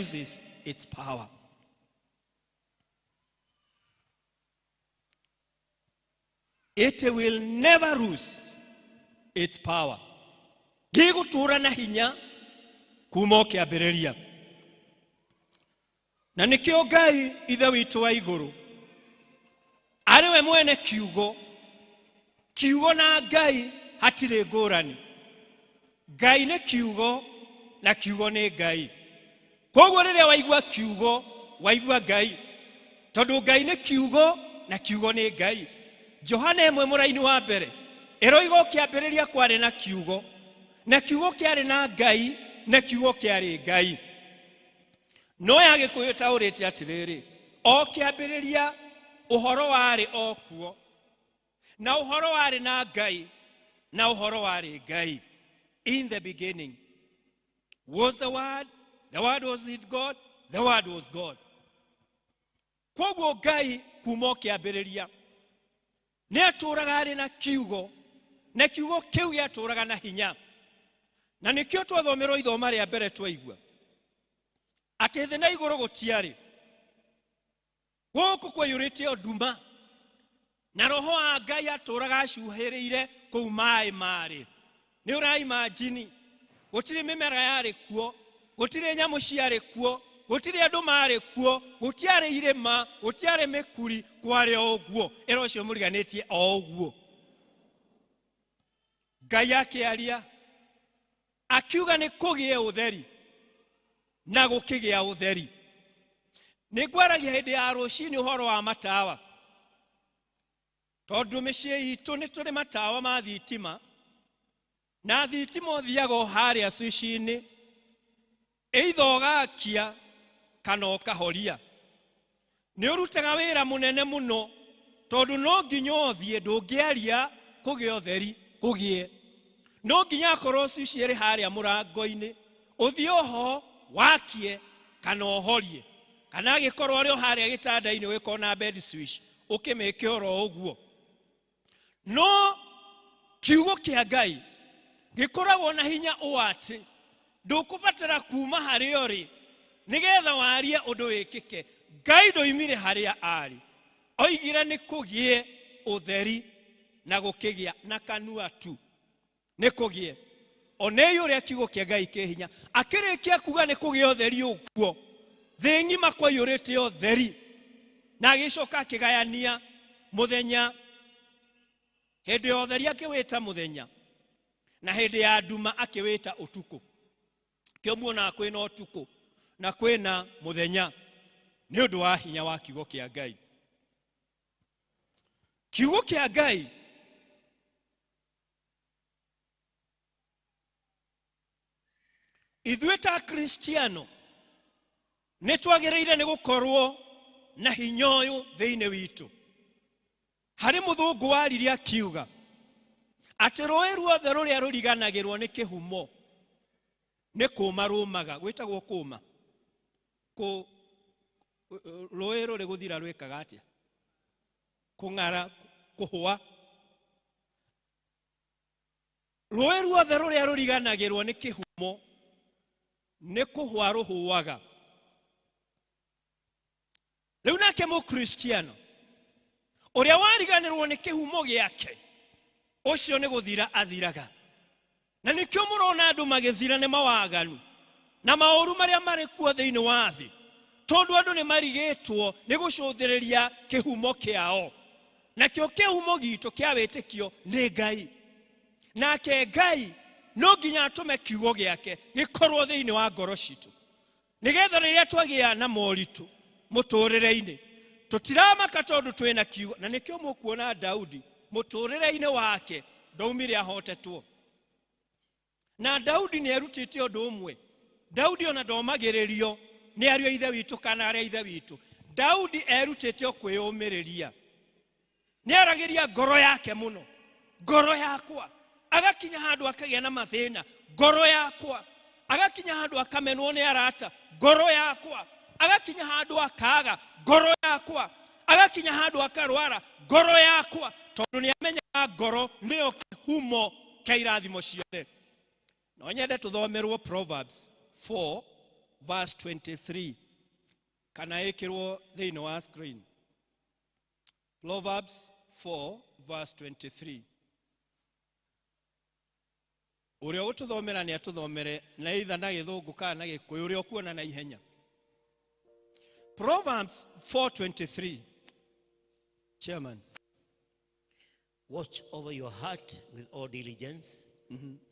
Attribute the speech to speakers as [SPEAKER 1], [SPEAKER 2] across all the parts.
[SPEAKER 1] loses its power. It will never lose its power. Gĩgũtũũra na hinya kuma o kĩambĩrĩria. Na nĩkĩo Ngai Ithe witũ wa igũrũ arĩ we mwene kiugo, kiugo na Ngai hatirĩ ngũrani. Ngai nĩ kiugo na kiugo nĩ Ngai. Koguo rĩrĩa waigua kiugo waigua Ngai, tondũ Ngai nĩ kiugo na kiugo nĩ Ngai. Johana ĩmwe mũraini wa mbere ĩroiga ũkĩambĩrĩria kwarĩ na kiugo, na kiugo kĩarĩ na Ngai, na kiugo kĩarĩ Ngai. No ya Gĩkũyũ ĩtaũrĩte atĩrĩrĩ, o kĩambĩrĩria ũhoro warĩ o kuo, na ũhoro warĩ na Ngai, na ũhoro warĩ Ngai. In the beginning was the Word, the Word was with God, the Word was God. Kwoguo Ngai kuma o kĩambĩrĩria nĩ atũũraga arĩ na kiugo, na kiugo kĩu gĩatũũraga na hinya. Na nĩkĩo twathomerwo ithoma rĩa mbere twaigua atĩ thĩ na igũrũ gũtiarĩ, gũkũ kwaiyũrĩte o nduma, na roho wa Ngai atũũraga acuhĩrĩire kũu maĩ marĩ. Nĩ ũraimajini gũtirĩ mĩmera yarĩ kuo, gũtirĩ nyamũ ciarĩ kuo, gũtirĩ andũ marĩ kuo, gũtiarĩ irĩma, gũtiarĩ mĩkuri, kwarĩ o ũguo. Ĩra ũcio mũriganĩtie o ũguo. Ngai akĩaria akiuga nĩ kũgĩe ũtheri, na gũkĩgĩa ũtheri. Nĩ ngwaragia hĩndĩ ya rũcinĩ ũhoro wa matawa, tondũ mĩciĩ itũ nĩ tũrĩ matawa ma thitima, na thitima ũthiaga o harĩa switch-inĩ, either ũgakia kana ũkahoria. Nĩ ũrutaga wĩra mũnene mũno, tondũ no nginya ũthiĩ, ndũngĩaria kũgĩa ũtheri kũgĩe, no nginya akorwo switch ĩrĩ harĩa mũrango-inĩ, ũthiĩ oho wakie kana ũhorie, kana agĩkorwo ũrĩ o harĩa gĩtanda-inĩ ũgĩkorwo na bed switch ũkĩmĩke oro ũguo. No kiugo kĩa Ngai gĩkoragwo na hinya ũũ atĩ ndũkũbatara kuma harĩa ũrĩ nĩgetha warie ũndũ wĩkĩke. Ngai ndoimire harĩa arĩ, oigire nĩ kũgĩe ũtheri na gũkĩgĩa, na kanua tu nĩ kũgĩe. Onei ũrĩa kiugo kĩa Ngai kĩ hinya. Akĩrĩkia kuga nĩ kũgĩe ũtheri ũguo, thĩ ng'ima kwaiyũrĩte ũtheri, na agĩcoka akĩgayania mũthenya. Hĩndĩ ya ũtheri akĩwĩta mũthenya, na hĩndĩ ya nduma akĩwĩta ũtukũ. Kĩo muonaga kwĩna ũtukũ na kwĩna mũthenya nĩ ũndũ wa hinya wa kiugo kĩa Ngai. Kiugo kĩa Ngai ithuĩ ta Kristiano nĩ twagĩrĩire nĩ gũkorwo na hinya ũyũ thĩinĩ witũ. Harĩ mũthũngũ waririe akiuga atĩ rũĩ ruothe rũrĩa rũriganagĩrwo nĩ kĩhumo nĩ kũma rũmaga, gwĩtagwo kũma. Rũĩ rũrĩ gũthira rwĩkaga atĩa? Kũng'ara, kũhũa. Rũĩ ruothe rũrĩa rũriganagĩrwo nĩ kĩhumo nĩ kũhũa rũhũaga. Rĩu nake mũkristiano ũrĩa wariganĩrwo nĩ kĩhumo gĩake, ũcio nĩ gũthira athiraga. Na nĩkĩo mũrona andũ magĩthira nĩ mawaganu na maũru marĩa marĩ kuo thĩinĩ wa thĩ, tondũ andũ nĩ marigĩtwo nĩ gũcũthĩrĩria kĩhumo kĩao. Nakĩo kĩhumo gitũ kĩa wĩtĩkio nĩ Ngai. Nake Ngai no nginya atũme kiugo gĩake gĩkorwo thĩinĩ wa ngoro citũ, nĩgetha rĩrĩa twagĩa na moritũ mũtũrĩre-inĩ tũtiramaka, tondũ twĩna kiugo. Na nĩkĩo mũkuona Daudi mũtũrĩre-inĩ wake ndaumire ahotetwo. Na Daudi nĩ erutĩte ũndũ ũmwe. Daudi ona ndomagĩrĩrio nĩ ariũ a ithe witũ kana arĩa ithe witũ. Daudi erutĩte o kwĩyũmĩrĩria. Nĩ aragĩria ngoro yake mũno, ngoro yakwa, agakinya handũ akagĩa na mathĩna, ngoro yakwa, agakinya handũ akamenwo nĩ arata, ngoro yakwa, agakinya handũ akaga, ngoro yakwa, agakinya handũ akarwara, ngoro yakwa, tondũ nĩ amenyaga ngoro nĩyo kĩhumo kĩa irathimo ciothe. No nyende tũthomerwo Proverbs 4 verse 23, kana ĩkĩrwo thĩinĩ wa screen. Proverbs 4 verse 23. Ũrĩa ũgũtũthomera nĩ atũthomere na either na Gĩthũngũ kana na Gĩkũyũ, ũrĩa ũkuona na ihenya. Proverbs 4:23. Chairman.
[SPEAKER 2] Watch over your heart with all diligence,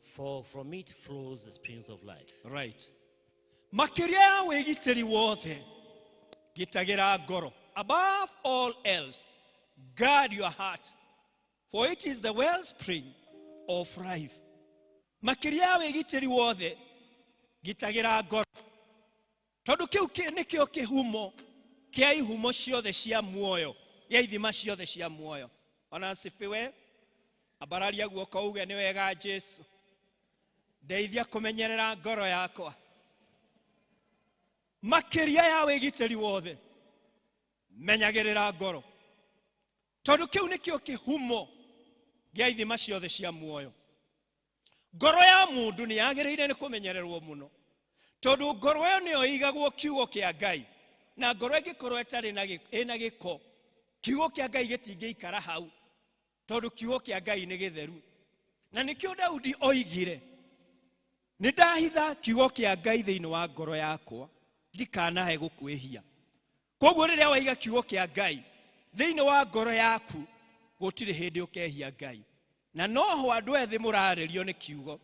[SPEAKER 2] for from it flows the springs of life.
[SPEAKER 1] Right. Makĩria ya wĩgitĩri wothe, gitagĩra ngoro. Above all else, guard your heart, for it is the wellspring of life. Makĩria ya wĩgitĩri wothe, gitagĩra ngoro, tondũ kĩu nĩkĩo kĩhumo kĩa ihumo ciothe cia muoyo, ya ithima ciothe cia muoyo. Ona asifiwe. Ambararia guoko uge nĩ wega Jesu, ndeithia kũmenyerera ngoro yakwa. Makĩria ya wĩgitĩri wothe, menyagĩrĩra ngoro, tondũ kĩu nĩkĩo kĩhumo gĩa ithima ciothe cia muoyo. Ngoro ya mũndũ nĩ yagĩrĩire nĩ kũmenyererwo mũno, tondũ ngoro ĩyo nĩyo ĩigagwo kiugo kĩa Ngai, na ngoro ĩngĩkorwo ĩtarĩ na ĩna gĩko, kiugo kĩa Ngai gĩtingĩikara hau, tondũ kiugo kĩa Ngai nĩ gĩtheru. Na nĩkĩo Daudi oigire, nĩ ndahitha kiugo kĩa Ngai thĩinĩ wa ngoro yakwa, ndikanahe gũkwĩhia. Koguo rĩrĩa waiga kiugo kĩa Ngai thĩinĩ wa ngoro yaku, gũtirĩ hĩndĩ ũkehia Ngai. Na noho andũ ethĩ mũrarĩrio nĩ kiugo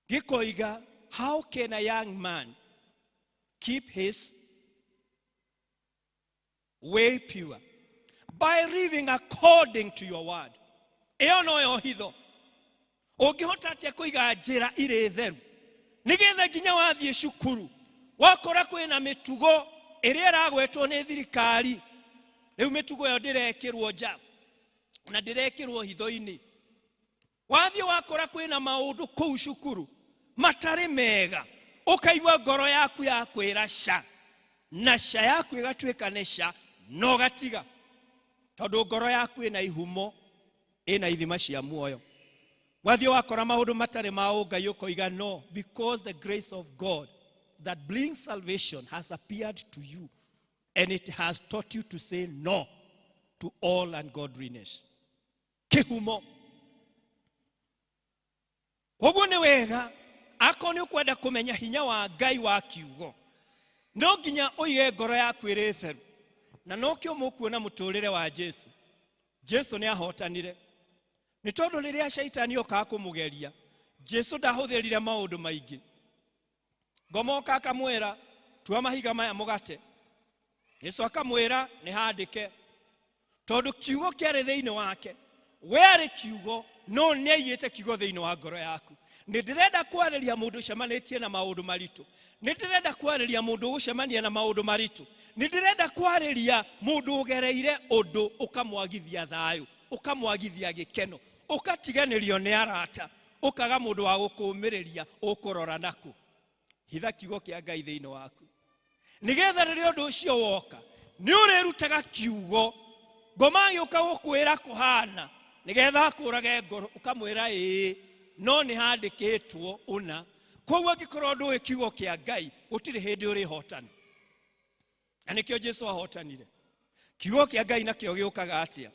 [SPEAKER 1] gĩkoiga, how can a young man keep his way pure? By living according to your word. Ĩyo noyo hitho. Ũngĩhota atĩa kũiga njĩra irĩ theru, nĩgetha nginya wathiĩ cukuru wakora kwĩna mĩtugo ĩrĩa ĩragwetwo nĩ thirikari, rĩu mĩtugo ĩyo ndĩrekĩrwo nja na ndĩrekĩrwo hitho-inĩ. Wathiĩ wakora kwĩna maũndũ kũu cukuru matarĩ mega, ũkaigua ngoro yaku yakwĩra ca, na ca yaku ĩgatuĩka nĩ ca, na ũgatiga, tondũ ngoro yaku ĩna ihumo, ĩna ithima cia muoyo. Wathiĩ wakora maũndũ matarĩ ma ũngai, ũkoiga no, because the grace of God that brings salvation has appeared to you, and it has taught you to say no to all ungodliness. Kĩhumo. Koguo nĩ wega, akorwo nĩ ũkwenda kũmenya hinya wa Ngai wa kiugo, no nginya ũige ngoro yaku ĩrĩ theru. Na nokĩo mũkuona mũtũrĩre wa Jesu. Jesu nĩ ahotanire, nĩ tondũ rĩrĩa caitani okaga kũmũgeria, Jesu ndahũthĩrire maũndũ maingĩ. Ngomoka akamwĩra, tua mahiga maya mũgate. Jesu akamwĩra, nĩ handĩke, tondũ kiugo kĩarĩ thĩinĩ wake. We arĩ kiugo, no nĩ aigĩte kiugo thĩinĩ wa ngoro yaku. Nĩ ndĩrenda kwarĩria mũndũ ũcemanĩtie na maũndũ maritũ. Nĩ ndĩrenda kwarĩria mũndũ ũgũcemania na maũndũ maritũ. Nĩ ndĩrenda kwarĩria mũndũ ũgereire ũndũ ũkamwagithia thayũ, ũkamwagithia gĩkeno, ũkatiganĩrio nĩ arata, ũkaga mũndũ wa gũkũũmĩrĩria, ũkũrora naku. Hitha kiugo kĩa Ngai thĩinĩ waku, nĩgetha rĩrĩa ũndũ ũcio woka, nĩ ũrĩrutaga kiugo. Ngoma agĩũka gũkwĩra kũhana nĩgetha akũrage ngoro, ũkamwĩra ĩĩ, no nĩ handĩkĩtwo ũna. Koguo angĩkorwo ndũĩ kiugo kĩa Ngai, gũtirĩ hĩndĩ ũrĩhotana. Na nĩkĩo Jesu ahotanire. Kiugo kĩa Ngai nakĩo gĩũkaga atĩa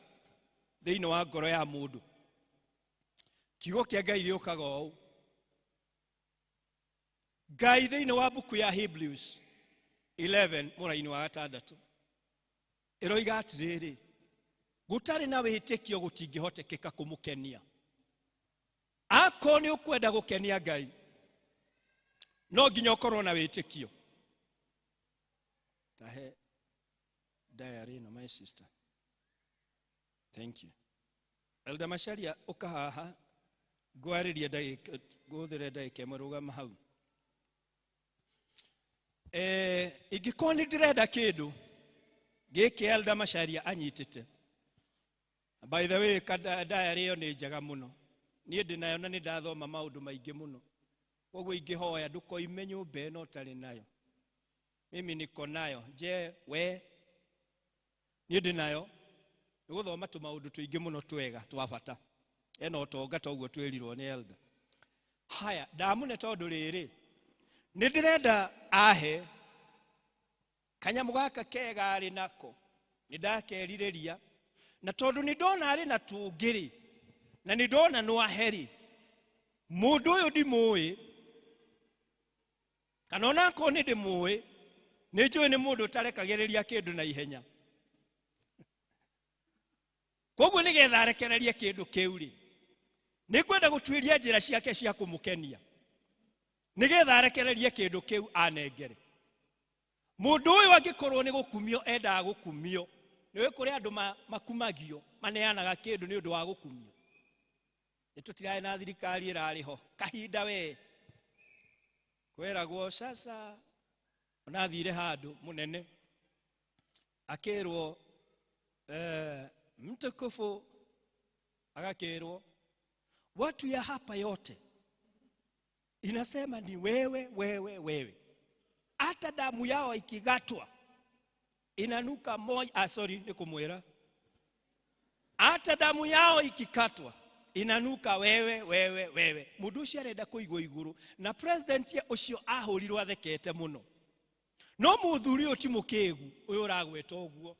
[SPEAKER 1] thĩinĩ wa ngoro ya mũndũ? Kiugo kĩa Ngai gĩũkaga ũũ. Ngai thĩinĩ wa mbuku ya Hebrews 11 mũraini wa gatandatũ ĩroiga atĩrĩrĩ, gũtarĩ na wĩtĩkio gũtingĩhotekeka kũmũkenia. Akorwo nĩ ũkwenda gũkenia Ngai, no nginya ũkorwo na wĩtĩkio. Tahe diary ĩno, my sister. Thank you. Elder Macharia, ũka haha ngwarĩrie ndagĩka, ngũhũthĩre ndagĩka ĩmwe. Rũgama hau. Ingĩkorwo nĩ ndĩrenda kĩndũ gĩkĩ Elder Macharia anyitĩte. By the way, diary ĩyo nĩ njega mũno, niĩ ndĩ nayo na nĩ ndathoma maũndũ maingĩ mũno. Koguo ingĩhoya ndũkoime nyũmba ĩno ũtarĩ nayo. Mimi niko nayo. Je we? Niĩ ndĩ nayo, nĩ gũthoma tũmaũndũ tũingĩ mũno twega twa bata. Ena ũtonga toguo twĩrirwo nĩ elder. Haya, ndamũne tondũ rĩrĩ, Nĩ ndĩrenda ahe kanyamũ gaka kega arĩ nako, nĩ ndakerirĩria, na tondũ nĩ ndona arĩ na tũngĩ-rĩ, na nĩ ndona no ahe-rĩ, mũndũ ũyũ ndimũĩ, kana onakorwo nĩ ndĩmũĩ, nĩ njũĩ nĩ mũndũ ũtarekagĩrĩria kĩndũ na ihenya. Koguo nĩgetha arekererie kĩndũ kĩu-rĩ, nĩ ngwenda gũtuĩria njĩra ciake cia kũmũkenia, nĩgetha arekererie kĩndũ kĩu anengere. Mũndũ ũyũ angĩkorwo nĩ gũkumio endaga gũkumio, nĩũĩ kũrĩ andũ makumagio, maneanaga kĩndũ nĩ ũndũ wa gũkumio. Nĩ tũtirarĩ na thirikari ĩrarĩ ho kahinda we kweragwo sasa. Onathire handũ mũnene akĩrwo, mtukufu, agakĩrwo watu ya hapa yote inasema ni wewe, wewe, wewe, hata damu yao ikigatwa inanuka moja. Sorry, ni kumwira, hata damu yao ikikatwa inanuka wewe, wewe, wewe. Mundu ucio arenda kuigwo iguru, na president ucio ahurirwo athekete muno. No muthuri uyu ti mukigu, uyu uragweta uguo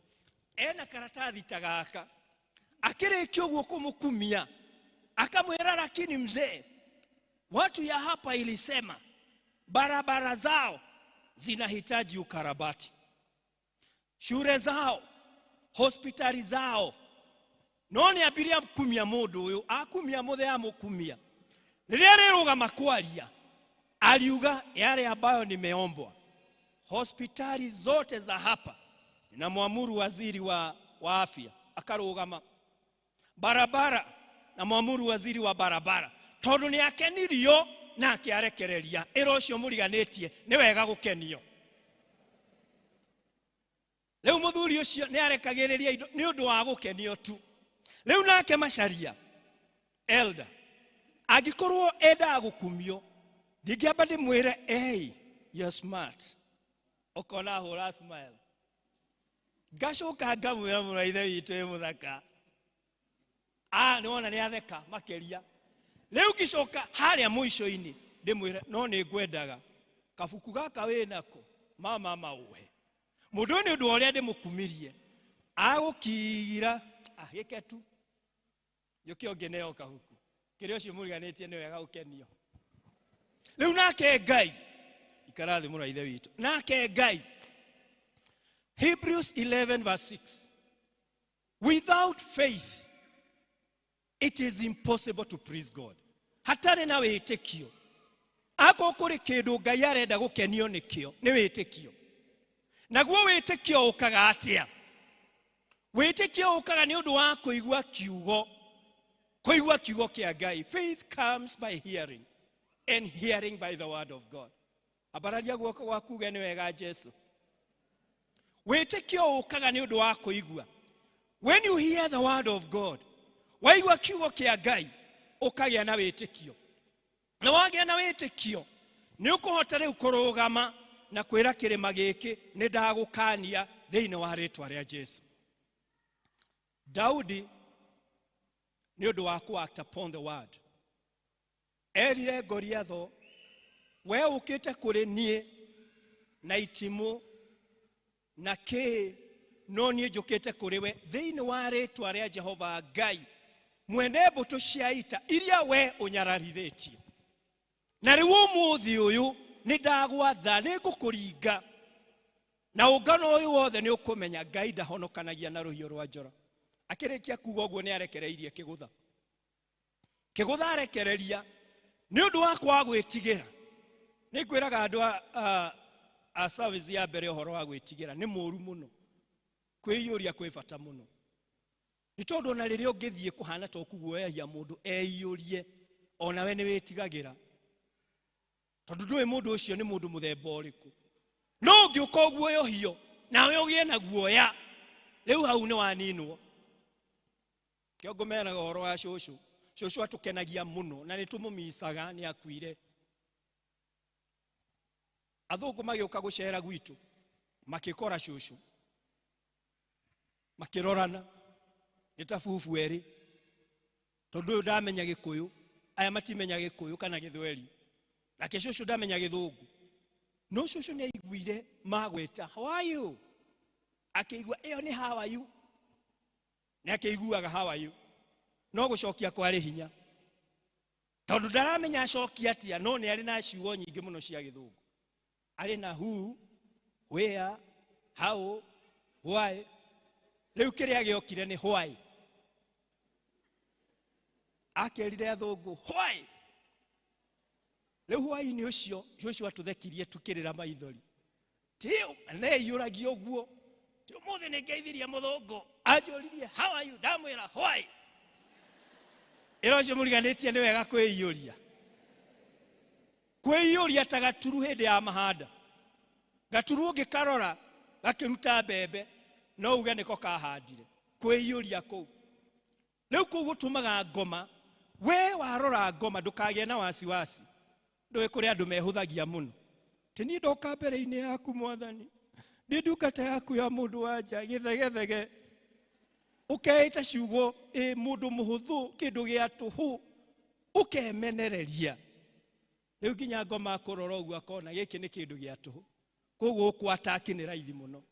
[SPEAKER 1] ena karatathi ta gaka, akirikia uguo kumukumia akamwira, lakini mzee, watu ya hapa ilisema barabara zao zinahitaji ukarabati, shule zao, hospitali zao. No nĩ ambirie kumia mũndũ ũyũ, akumia mũthee, amũkumia. Rĩrĩa rĩrũgama kwaria, aliuga yale ambayo nimeombwa, hospitali zote za hapa, namwamuru waziri wa afya akarũgama, barabara namwamuru waziri wa barabara, tondũ nĩ akenirio na akĩarekereria. Ĩra ũcio mũriganĩtie nĩ wega gũkenio. Rĩu mũthuri ũcio nĩ arekagĩrĩria indo nĩ ũndũ wa gũkenio tu. Rĩu nake Macharia elder angĩkorwo endaga gũkumio, ndingĩamba ndĩmwĩre, "Hey, you're smart," ũkona hũra smile, ngacoka ngamwĩra, "Mũra ithe witũ ĩ mũthaka." Ah, nĩwona nĩ atheka makĩria. Rĩu ngĩcoka harĩa mũico-inĩ ndĩmwĩre, "No nĩ ngwendaga kabuku gaka wĩ nako, mama maũhe mũndũ ũyũ." Nĩ ũndũ wa ũrĩa ndĩmũkumirie, agũkiira gĩke tu yũke ũngĩneo kabuku kĩrĩa ũcio mũriganĩtie. Nĩ wega gũkenio. Rĩu nake Ngai, ikara thĩ, mũra ithe witũ, nake Ngai, Hebrews 11 verse 6, "Without faith it is impossible to please God." Hatarĩ na wĩtĩkio, akorwo kũrĩ kĩndũ Ngai arenda gũkenio nĩkĩo, nĩ wĩtĩkio. Naguo wĩtĩkio ũkaga atĩa? Wĩtĩkio ũkaga nĩ ũndũ wa kũigua kiugo, kũigua kiugo kĩa Ngai. Faith comes by hearing, and hearing by the word of God. Ambararia guoko gwaku uge, "Nĩ wega Jesu." Wĩtĩkio ũkaga nĩ ũndũ wa kũigua. When you hear the word of God, waigua kiugo kĩa Ngai, ũkagĩa na wĩtĩkio, na wagĩa na wĩtĩkio nĩ ũkũhota rĩu kũrũgama na kwĩra kĩrĩma gĩkĩ, "Nĩ ndagũkania thĩinĩ wa rĩtwa rĩa Jesu." Daudi nĩ ũndũ wa ku act upon the word erire Goliatho, "We ũkĩte kũrĩ niĩ na itimũ na kĩ, no niĩ njũkĩte kũrĩ we thĩinĩ wa rĩtwa rĩa Jehova Ngai mwene mbũtũ cia ita iria we ũnyararithĩtie. Na rĩu ũmũthĩ ũyũ nĩ ndagwatha, nĩ ngũkũringa, na ũngano ũyũ wothe nĩ ũkũmenya Ngai ndahonokanagia na rũhiũ rwa njora." Akĩrĩkia kuga ũguo, nĩ arekereirie kĩgũtha. Kĩgũtha arekereria nĩ ũndũ wa kwaga gwĩtigĩra. Nĩ ngwĩraga andũ a service ya mbere, ũhoro wa gwĩtigĩra nĩ mũru mũno. Kwĩiyũria kwĩ bata mũno, nĩ tondũ ona rĩrĩa ũngĩthiĩ kũhana ta ũkuguoyahia mũndũ eiyũrie, onawe nĩ wĩtigagĩra, tondũ ndũĩ mũndũ ũcio nĩ mũndũ mũthemba ũrĩkũ. No ũngĩũka ũguoyohio nawe ũgĩe na guoya, rĩu hau nĩ waninwo. Kĩo ngũmeraga ũhoro wa cũcũ. Cũcũ atũkenagia mũno na nĩ tũmũmicaga. Nĩ akuire. Athũngũ magĩũka gũcera gwitũ, makĩkora cũcũ, makĩrorana nĩ ta bubu erĩ, tondũ ũyũ ndamenya Gĩkũyũ, aya matimenya Gĩkũyũ kana Gĩthweri, nake cũcũ ndamenya Gĩthũngũ. No cũcũ nĩ aiguire magwĩta how are you, akĩigua ĩyo nĩ how are you, nĩ akĩiguaga how are you, no gũcokia kwarĩ hinya tondũ ndaramenya acokia atĩa, no nĩ arĩ na ciugo nyingĩ mũno cia gĩthũngũ, arĩ na who, where, how, why. Rĩu kĩrĩa gĩokire nĩ why. Akerire athũngũ why. Rĩu hwaĩ-inĩ ũcio cũcũ atũthekirie tukĩrĩra maithori, neyũragia ũguo ti ũmũthĩ nĩ ngeithirie mũthũngũ anjũririe how are you, ndamwĩra why. Ĩra ũcio mũriganĩtie nĩ wega kwĩiyũria, kwĩiyũria ta gaturu hĩndĩ ya mahanda. Gaturu ũngĩkarora gakĩruta mbembe no uge nĩko kahandire. Kwĩiyũria kũu rĩu kũu gũtũmaga ngoma, we warora ngoma ndũkagĩe na wasiwasi. Ndũĩ kũrĩ andũ mehũthagia mũno, ti niĩ ndoka mbere-inĩ yaku mwathani, ndĩ ndungata yaku ya mũndũ wa nja gĩthegethege, ũkeĩta ciugo ĩ mũndũ mũhũthũ, kĩndũ gĩa tũhũ, ũkemenereria. Rĩu nginya ngoma akũrora ũguo akona gĩkĩ nĩ kĩndũ gĩa tũhũ, koguo ũkũ-attack nĩ raithi mũno.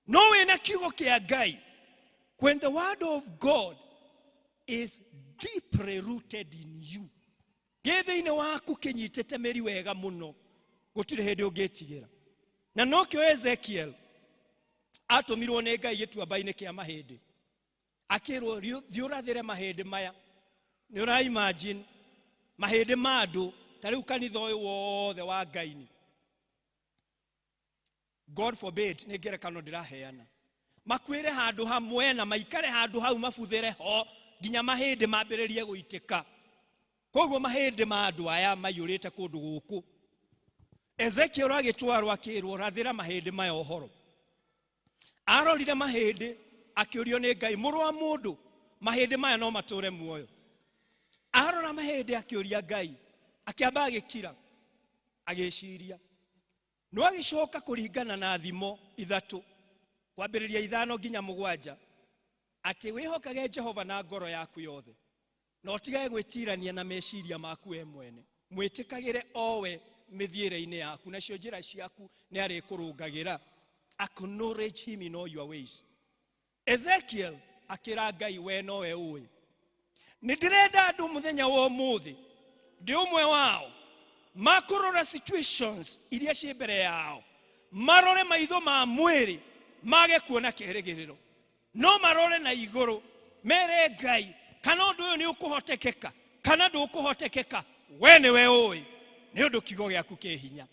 [SPEAKER 1] No wĩna kiugo kĩa Ngai, when the word of God is deeply rooted in you, gĩ thĩinĩ waku kĩnyitĩte mĩri wega mũno, gũtirĩ hĩndĩ ũngĩtigĩra. Na nokĩo Ezekiel atũmirwo nĩ Ngai gĩtuamba-inĩ kĩa mahĩndĩ, akĩrwo thiĩ ũrathĩre mahĩndĩ maya. Nĩ ũra imagine mahĩndĩ ma andũ ta rĩu kanitha ũyũ wothe wa Ngai-nĩ, God forbid, nĩ ngerekano ndĩraheana, makuĩre handũ hamwe na maikare handũ hau mabuthĩre ho nginya mahĩndĩ mambĩrĩrie gũitĩka. Koguo mahĩndĩ ma andũ aya maiyũrĩte kũndũ gũkũ. Ezekiel agĩtwarwo akĩrwo rathĩra mahĩndĩ maya ũhoro. Arorire mahĩndĩ akĩũrio nĩ Ngai, mũrũ wa mũndũ, mahĩndĩ maya no matũre muoyo? Arora mahĩndĩ akĩũria Ngai, akĩamba agĩkira agĩciria, no agĩcoka kũringana na thimo 3 kwambĩrĩria 5 nginya 7, atĩ wĩhokage Jehova na ngoro yaku yothe na ũtigage gwĩtirania na meciria maku we mwene, mwĩtĩkagĩre owe mĩthiĩre-inĩ yaku, nacio njĩra ciaku nĩ arĩkũrũngagĩra. Acknowledge him in all your ways. Ezekiel akĩra Ngai, we nowe ũĩ. Nĩ ndĩrenda andũ mũthenya wa ũmũthĩ, ndĩ ũmwe wao, makũrora situations iria ciĩ mbere yao, marore maitho ma mwĩrĩ mage kuona kĩrĩgĩrĩro, no marore na igũrũ mere Ngai kana ũndũ ũyũ nĩ ũkũhotekeka kana ndũkũhotekeka, we nĩwe ũĩ, nĩ ũndũ kiugo gĩaku kĩ hinya.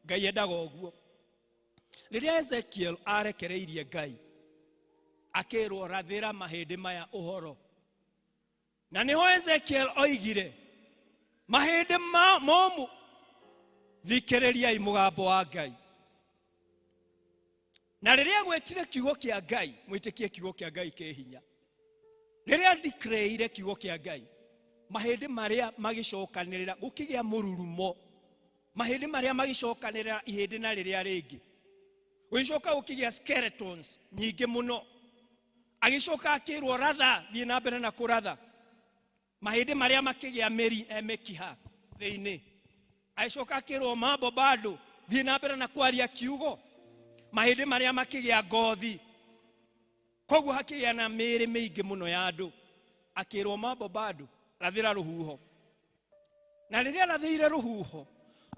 [SPEAKER 1] Ngai endaga ũguo. Rĩrĩa Ezekiel arekereirie Ngai, akĩrwo rathĩra mahĩndĩ maya ũhoro, na nĩho Ezekiel oigire mahĩndĩ momũ, thikĩrĩriai mũgambo wa Ngai. Na rĩrĩa gwĩtire kiugo kĩa Ngai, mwĩtĩkie kiugo kĩa Ngai kĩ hinya. Rĩrĩa ndikreire kiugo kĩa Ngai, mahĩndĩ marĩa magĩcokanĩrĩra, gũkĩgĩa mũrurumo, mahĩndĩ marĩa magĩcokanĩrĩra ihĩndĩ na rĩrĩa rĩngĩ, gũgĩcoka gũkĩgĩa skeletons nyingĩ mũno. Agĩcoka akĩrwo ratha, thiĩ na mbere na kũratha, mahĩndĩ marĩa makĩgĩa mĩri mĩkiha thĩinĩ. Agĩcoka akĩrwo mambo bado, thiĩ na mbere na kwaria kiugo, mahĩndĩ marĩa makĩgĩa ngothi. Koguo hakĩgĩa na mĩĩrĩ mĩingĩ mũno ya andũ. Akĩrwo mambo bado, rathĩra rũhuho. Na rĩrĩa rathĩire rũhuho,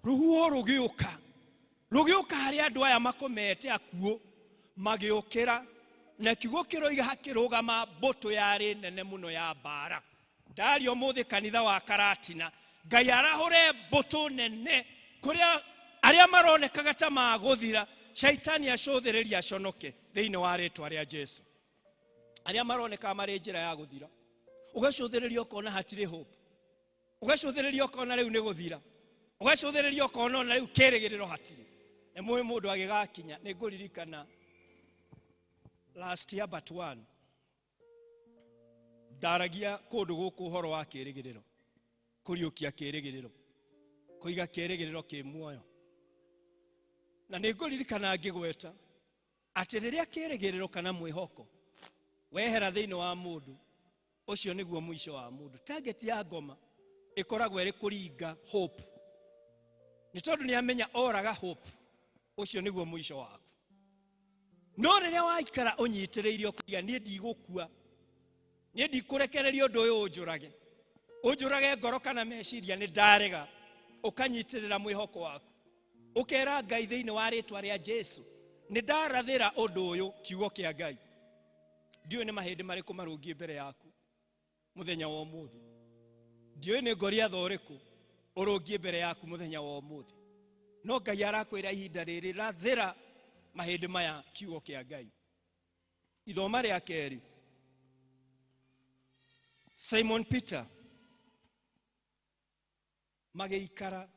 [SPEAKER 1] rũhuho rũgĩũka, rũgĩũka harĩ andũ aya makomete akuũ, magĩũkĩra, na kiugo kĩroiga hakĩrũgama mbũtũ yarĩ nene mũno ya mbara. Ndaria ũmũthĩ kanitha wa Karatina, Ngai arahũre mbũtũ nene kũrĩa arĩa maronekaga ta magũthira, shaitani acũthĩrĩrie aconoke thĩinĩ wa rĩtwa rĩa Jesu. Arĩa maronekaga marĩ njĩra ya gũthira, ũgacũthĩrĩria ũkona hatirĩ hope, ũgacũthĩrĩria ũkona rĩu nĩ gũthira, ũgacũthĩrĩria ũkona ona rĩu kĩrĩgĩrĩro hatirĩ. Nĩ mũĩ mũndũ agĩgakinya, nĩ ngũririkana last year but one, ndaragia kũndũ gũkũ ũhoro wa kĩrĩgĩrĩro, kũriũkia kĩrĩgĩrĩro, kũiga kĩrĩgĩrĩro kĩ muoyo. Na nĩ ngũririkana ngĩgweta atĩ rĩrĩa kĩrĩgĩrĩro kana mwĩhoko wehera thĩinĩ wa mũndũ, ũcio nĩguo mũico wa mũndũ. Target ya ngoma ĩkoragwo ĩrĩ kũringa hope, nĩ tondũ nĩ amenya oraga hope. Ũcio nĩguo mũico waku. No rĩrĩa waikara ũnyitĩrĩirie ũkauga niĩ ndigũkua, niĩ ndikũrekereria ũndũ ũyũ ũnjũrage, ũnjũrage ngoro kana meciria, nĩ ndarega. Ũkanyitĩrĩra mwĩhoko waku, ũkera Ngai thĩinĩ wa rĩtwa rĩa Jesu nĩ ndarathĩra ũndũ ũyũ, kiugo kĩa Ngai. Ndiũĩ nĩ mahĩndĩ marĩkũ marũngiĩ mbere yaku mũthenya wa ũmũthĩ, ndiũĩ nĩ ngoriatha ũrĩkũ ũrũngiĩ mbere yaku mũthenya wa ũmũthĩ, no Ngai arakwĩra ihinda rĩrĩ, rathĩra mahĩndĩ maya kiugo kĩa Ngai. Ithoma rĩa kerĩ, Simon Peter magĩikara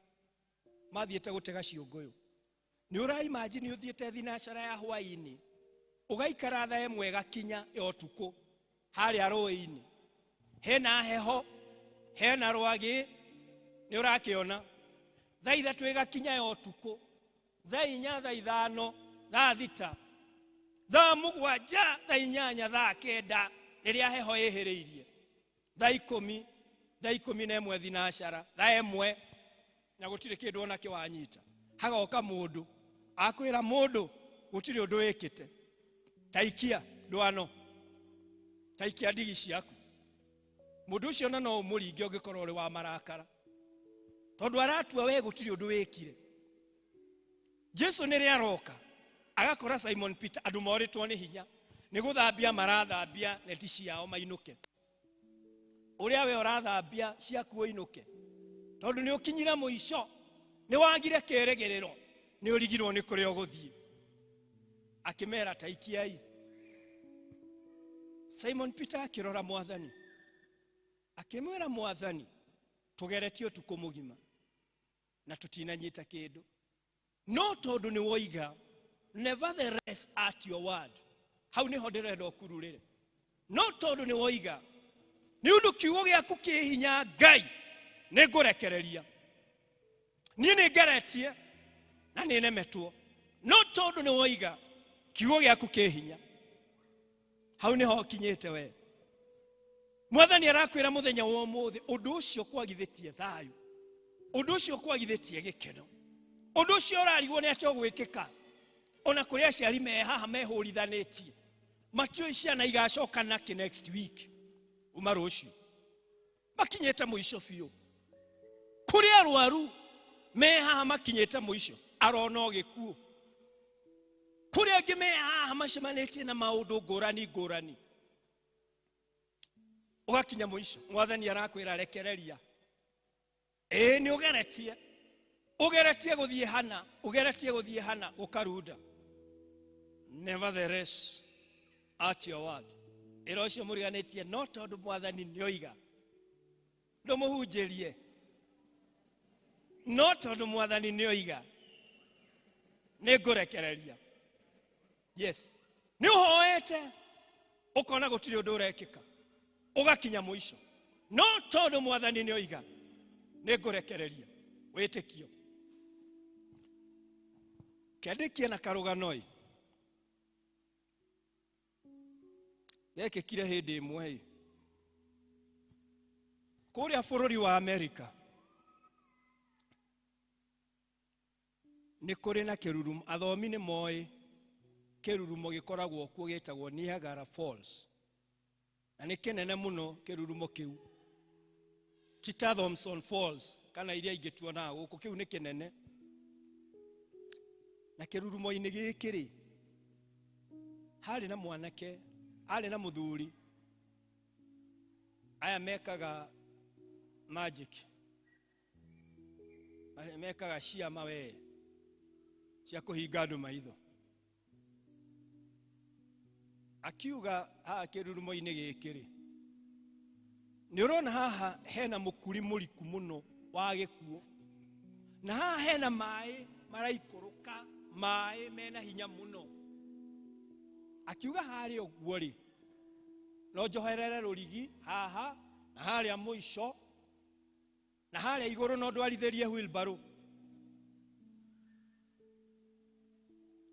[SPEAKER 1] mathiĩte gũtega ciũngũyũ. Nĩ ũraimagine ũthiĩte thinacara ya hwaĩ-inĩ, ũgaikara thaa ĩmwe ĩgakinya ya ũtukũ harĩa rũĩ-inĩ, hena heho, hena rwagĩ, nĩ ũrakĩona. Thaa 3 ĩgakinya ya ũtukũ, thaa 4, thaa 5, thaa 6, thaa 7, thaa 8, thaa 9, rĩrĩa heho ĩhĩrĩirie, thaa 10, thaa 11 thinacara, thaa 1, na gũtirĩ kĩndũ ona kĩ wanyita. Hagoka mũndũ akwĩra mũndũ gũtirĩ ũndũ wĩkĩte, taikia ndwano, taikia ndigi ciaku. Mũndũ ũcio na no ũmũringe ũngĩkorwo ũrĩ wa marakara, tondũ aratua we gũtirĩ ũndũ wĩkire. Jesu nĩrĩ aroka agakora Simon Peter, andũ morĩtwo nĩ hinya nĩ gũthambia marathambia neti ciao mainũke, ũrĩa we ũrathambia ciaku ũinũke, tondũ nĩ ũkinyire mũico, nĩ wagire kĩĩrĩgĩrĩro, nĩ ũrigirwo nĩ kũrĩa ũgũthiĩ. Akĩmera taikiai. Simon Peter akĩrora Mwathani, akĩmwĩra Mwathani, tũgeretie ũtukũ mũgima na tũtinanyita kĩndũ, no tondũ nĩ woiga nevertheless at your word, hau nĩho ndĩrenda ũkururĩre, no tondũ nĩ woiga nĩ ũndũ kiugo gĩaku kĩ hinya Ngai, nĩ ngũrekereria. Niĩ nĩ ngeretie na nĩ nemetwo, no tondũ nĩ woiga kiugo gĩaku kĩ hinya, hau nĩho ũkinyĩte we. Mwathani arakwĩra mũthenya wa ũmũthĩ, ũndũ ũcio kwagithĩtie thayũ, ũndũ ũcio kwagithĩtie gĩkeno, ũndũ ũcio ũrarigwo nĩ atĩ ũgwĩkĩka. Ona kũrĩ aciari me haha mehũrithanĩtie, matiũĩ ciana igacoka nakĩ next week, uma rũciũ, makinyĩte mũico biũ. Kũrĩ arwaru me haha makinyĩte mũico, arona o gĩkuũ. Kũrĩ angĩ me haha macemanĩtie na maũndũ ngũrani ngũrani, ũgakinya mũico. Mwathani arakwĩra rekereria. Ĩĩ, nĩ ũgeretie, ũgeretie gũthiĩ hana, ũgeretie gũthiĩ hana ũkarunda. Nevertheless at your word, ĩra ũcio mũriganĩtie, no tondũ Mwathani nĩ oiga ndũmũhunjĩrie, no tondũ Mwathani nĩ oiga nĩ ngũrekereria. Yes, nĩ ũhoete ũkona gũtirĩ ũndũ ũrekĩka, ũgakinya mũico, no tondũ Mwathani nĩ oiga nĩ ngũrekereria. Wĩtĩkio kĩandĩkie na karũgano-ĩ gekĩkire hĩndĩ ĩmwe-ĩ kũrĩa bũrũri wa Amerika. Nĩ kũrĩ na kĩrurumo, athomi nĩ moĩ kĩrurumo gĩkoragwo kuo gĩtagwo Niagara Falls, na nĩ kĩnene mũno kĩrurumo kĩu, ti ta Thomson Falls kana iria ingĩ tuonaga gũkũ, kĩu nĩ kĩnene. Na kĩrurumo-inĩ gĩkĩ rĩ, harĩ na mwanake, harĩ na mũthuri, aya mekaga magic, mekaga ciama we cia kũhinga andũ maitho. Akiuga haha kĩrurumo-inĩ gĩkĩ rĩ, nĩ ũrona haha hena mũkuri mũriku mũno wa gĩkuũ, na haha hena maĩ maraikũrũka, maĩ mena hinya mũno. Akiuga harĩa ũguo rĩ, no njoherere rũrigi haha na harĩa mũico na harĩa igũrũ, no ndwarithĩrie wheelbarrow.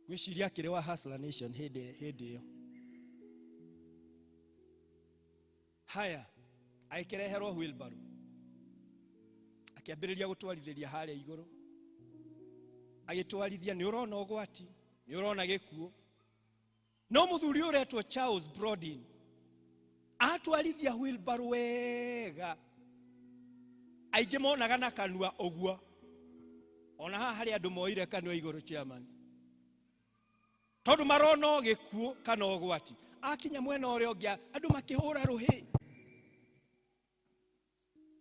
[SPEAKER 1] Ngwĩciria akĩrĩ wa Hustler Nation hĩndĩ ĩyo. Haya, agĩkĩreherwo wheelbarrow, akĩambĩrĩria gũtwarithĩria harĩa igũrũ. Agĩtwarithia nĩ ũrona ũgwati, nĩ ũrona gĩkuũ. No mũthuri ũretwo Charles Brodin atwarithia wheelbarrow wega, aingĩ monaga na kanua ũguo. Ona haha harĩ andũ moire kanua igũrũ, chairman, tondũ marona o gĩkuũ kana ũgwati. Akinya mwena ũrĩa ũngĩ, andũ makĩhũra rũhĩ.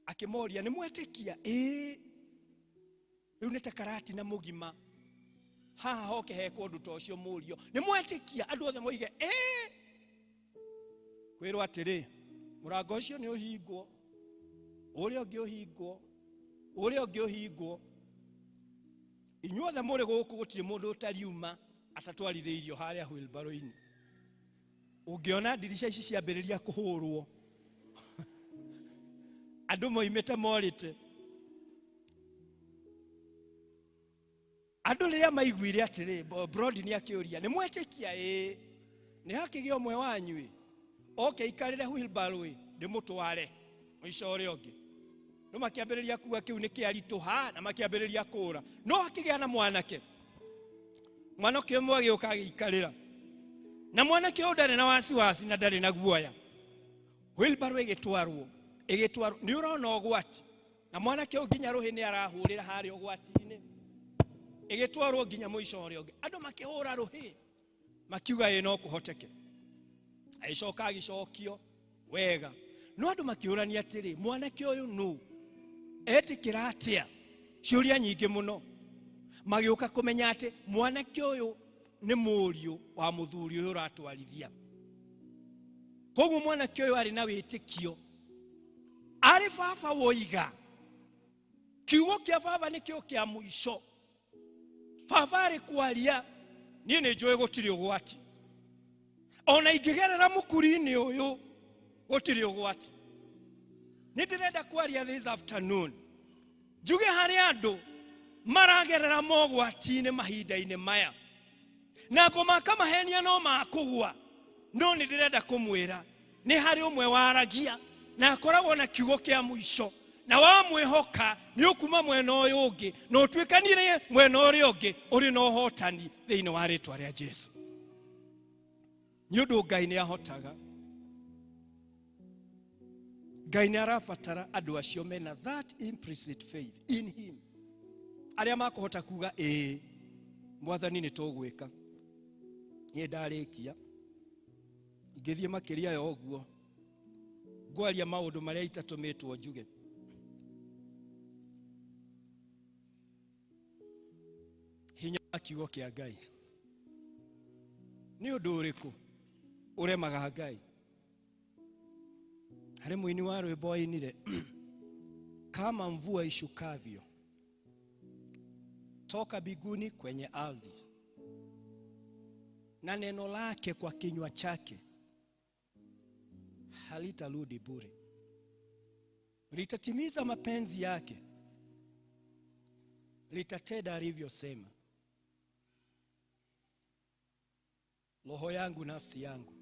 [SPEAKER 1] Akĩmoria, nĩ mwetĩkia? Ĩĩ. Rĩu nĩ ta karati na mũgima haha hoke hekwo ũndũ ta ũcio, mũrio nĩ mwetĩkia, andũ othe moige ĩĩ, kwĩrwo atĩrĩ, mũrango ũcio nĩ ũhingwo, ũrĩa ũngĩ ũhingwo, ũrĩa ũngĩ ũhingwo. Inyuothe mũrĩ gũkũ, gũtirĩ mũndũ ũtariuma atatwarithĩirio harĩa wheelbarrow-inĩ. Ũngĩona ndirica ici ciambĩrĩria kũhũrwo, andũ moimĩte morĩte. Andũ rĩrĩa maiguire atĩrĩ, Brody nĩ akĩũria, nĩ mwetĩkia? Ĩĩ. Nĩ hakĩgĩa ũmwe wanyu ĩ oke ikarĩre wheelbarrow ĩ ndĩmũtware mũico ũrĩa ũngĩ. No makĩambĩrĩria kuga kĩu nĩ kĩaritũha, na makĩambĩrĩria kũũra. No hakĩgĩa na mwanake, mwanake ũmwe agĩũka agĩikarĩra, na mwanake ũyũ ndarĩ na wasiwasi na ndarĩ na guoya. Wheelbarrow ĩgĩtwarwo, ĩgĩtwarwo, nĩ ũrona ũgwati, na mwanake ũyũ nginya rũhĩ nĩ arahũrĩra harĩa ũgwati-inĩ. Ĩgĩtwarwo nginya mũico ũrĩa ũngĩ, andũ makĩhũra rũhĩ, makiuga ĩ no kũhoteke. Agĩcoka agĩcokio wega, no andũ makĩũrania atĩrĩ, mwanake ũyũ nũ etĩkĩra atĩa? Ciũria nyingĩ mũno. Magĩũka kũmenya atĩ mwanake ũyũ nĩ mũriũ wa mũthuri ũyũ ũratwarithia. Koguo mwanake ũyũ arĩ na wĩtĩkio, arĩ baba woiga, kiugo kĩa baba nĩkĩo kĩa mũico. Baba arĩ kwaria, niĩ nĩ njũĩ gũtirĩ ũgwati, ona ingĩgerera mũkuri-inĩ ũyũ gũtirĩ ũgwati. Nĩ ndĩrenda kwaria this afternoon, njuge harĩ andũ maragerera mogwati-inĩ mahinda-inĩ maya, na ngũmaka mahenia no makũgwa, no nĩ ndĩrenda kũmwĩra nĩ harĩ ũmwe waragia na akoragwo na kiugo kĩa mũico, na wamwĩhoka nĩ ũkuma mwena ũyũ ũngĩ na ũtuĩkanire mwena ũrĩa ũngĩ ũrĩ na ũhotani thĩinĩ wa rĩtwa rĩa Jesu, nĩ ũndũ Ngai nĩ ahotaga. Ngai nĩ arabatara andũ acio mena that implicit faith in him, arĩa makũhota kuga, ĩĩ Mwathani, nĩ tũgwĩka. Niĩ ndarĩkia, ingĩthiĩ makĩria ya ũguo, ngwaria maũndũ marĩa itatũmĩtwo njuge. Hinya wa kiugo kĩa Ngai, nĩ ũndũ ũrĩkũ ũremaga Ngai? Harĩ mũini wa rwĩmbo ainire, kama mvua ishukavyo toka mbinguni kwenye ardhi, na neno lake kwa kinywa chake halitarudi bure, litatimiza mapenzi yake, litatenda alivyosema. Roho yangu, nafsi yangu,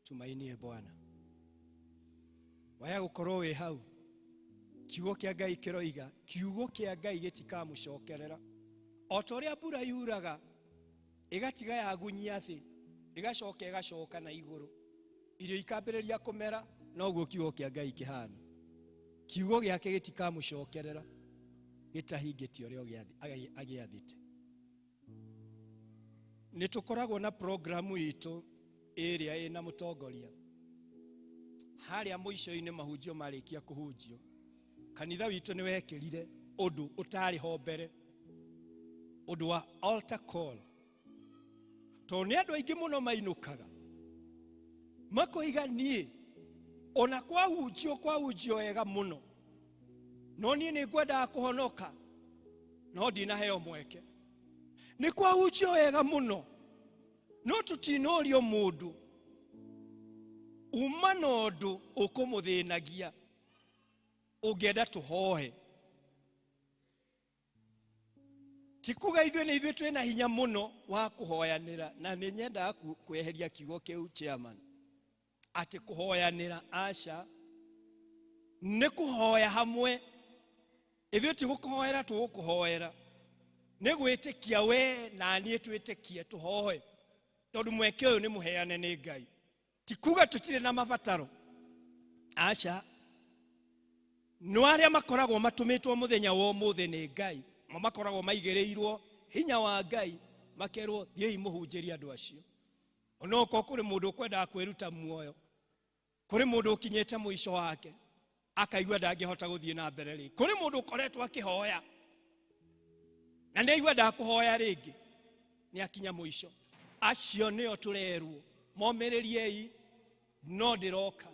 [SPEAKER 1] tumainie Bwana. Waya gũkorwo wĩ hau, kiugo kĩa Ngai kĩroiga, kiugo kĩa Ngai gĩtikamũcokerera. O ta ũrĩa mbura yuraga ĩgatiga yagunyia thĩ, ĩgacoka ĩgacoka na igũrũ, irio ikambĩrĩria kũmera, noguo kiugo kĩa Ngai kĩhana. Kiugo gĩake gĩtikamũcokerera gĩtahingĩtie ũrĩa agĩathĩte. Nĩ tũkoragwo na programu itũ ĩrĩa ĩna mũtongoria harĩa mũico-inĩ, mahunjio marĩkia kũhunjio. Kanitha witũ nĩ wekĩrire ũndũ ũtarĩ ho mbere, ũndũ wa altar call, tondũ nĩ andũ aingĩ mũno mainũkaga makoiga, niĩ ona kwahunjio kwahunjio wega mũno, no niĩ nĩ ngwendaga kũhonoka, no ndinaheo mweke. Nĩ kwahunjio wega mũno, no tũtinorio mũndũ uma na ũndũ ũkũmũthĩnagia ũngĩenda tũhoe. Ti kuga ithuĩ nĩ ithuĩ twĩna hinya mũno wa kũhoyanĩra, na nĩ nyendaga kweheria kiugo kĩu, chairman, atĩ kũhoyanĩra. Aca, nĩ kũhoya hamwe. Ithuĩ ti gũkũhoera tũgũkũhoera. Nĩ gwĩtĩkia we na niĩ twĩtĩkie tũhoe, tondũ mweke ũyũ nĩ mũheane nĩ Ngai. Ti kuga tũtirĩ na mabataro, aca. No arĩa makoragwo matũmĩtwo mũthenya wa ũmũthĩ nĩ Ngai, mo makoragwo maigĩrĩirwo hinya wa Ngai, makerwo thiĩi mũhunjĩrie andũ acio. Onokorwo kũrĩ mũndũ ũkwendaga kwĩruta muoyo, kũrĩ mũndũ ũkinyĩte mũico wake akaigua ndangĩhota gũthiĩ na mbere rĩngĩ, kũrĩ mũndũ ũkoretwo akĩhoya na nĩ aigua ndakũhoya rĩngĩ, nĩ akinya mũico. Acio nĩo tũrerwo momĩrĩriei, no ndĩroka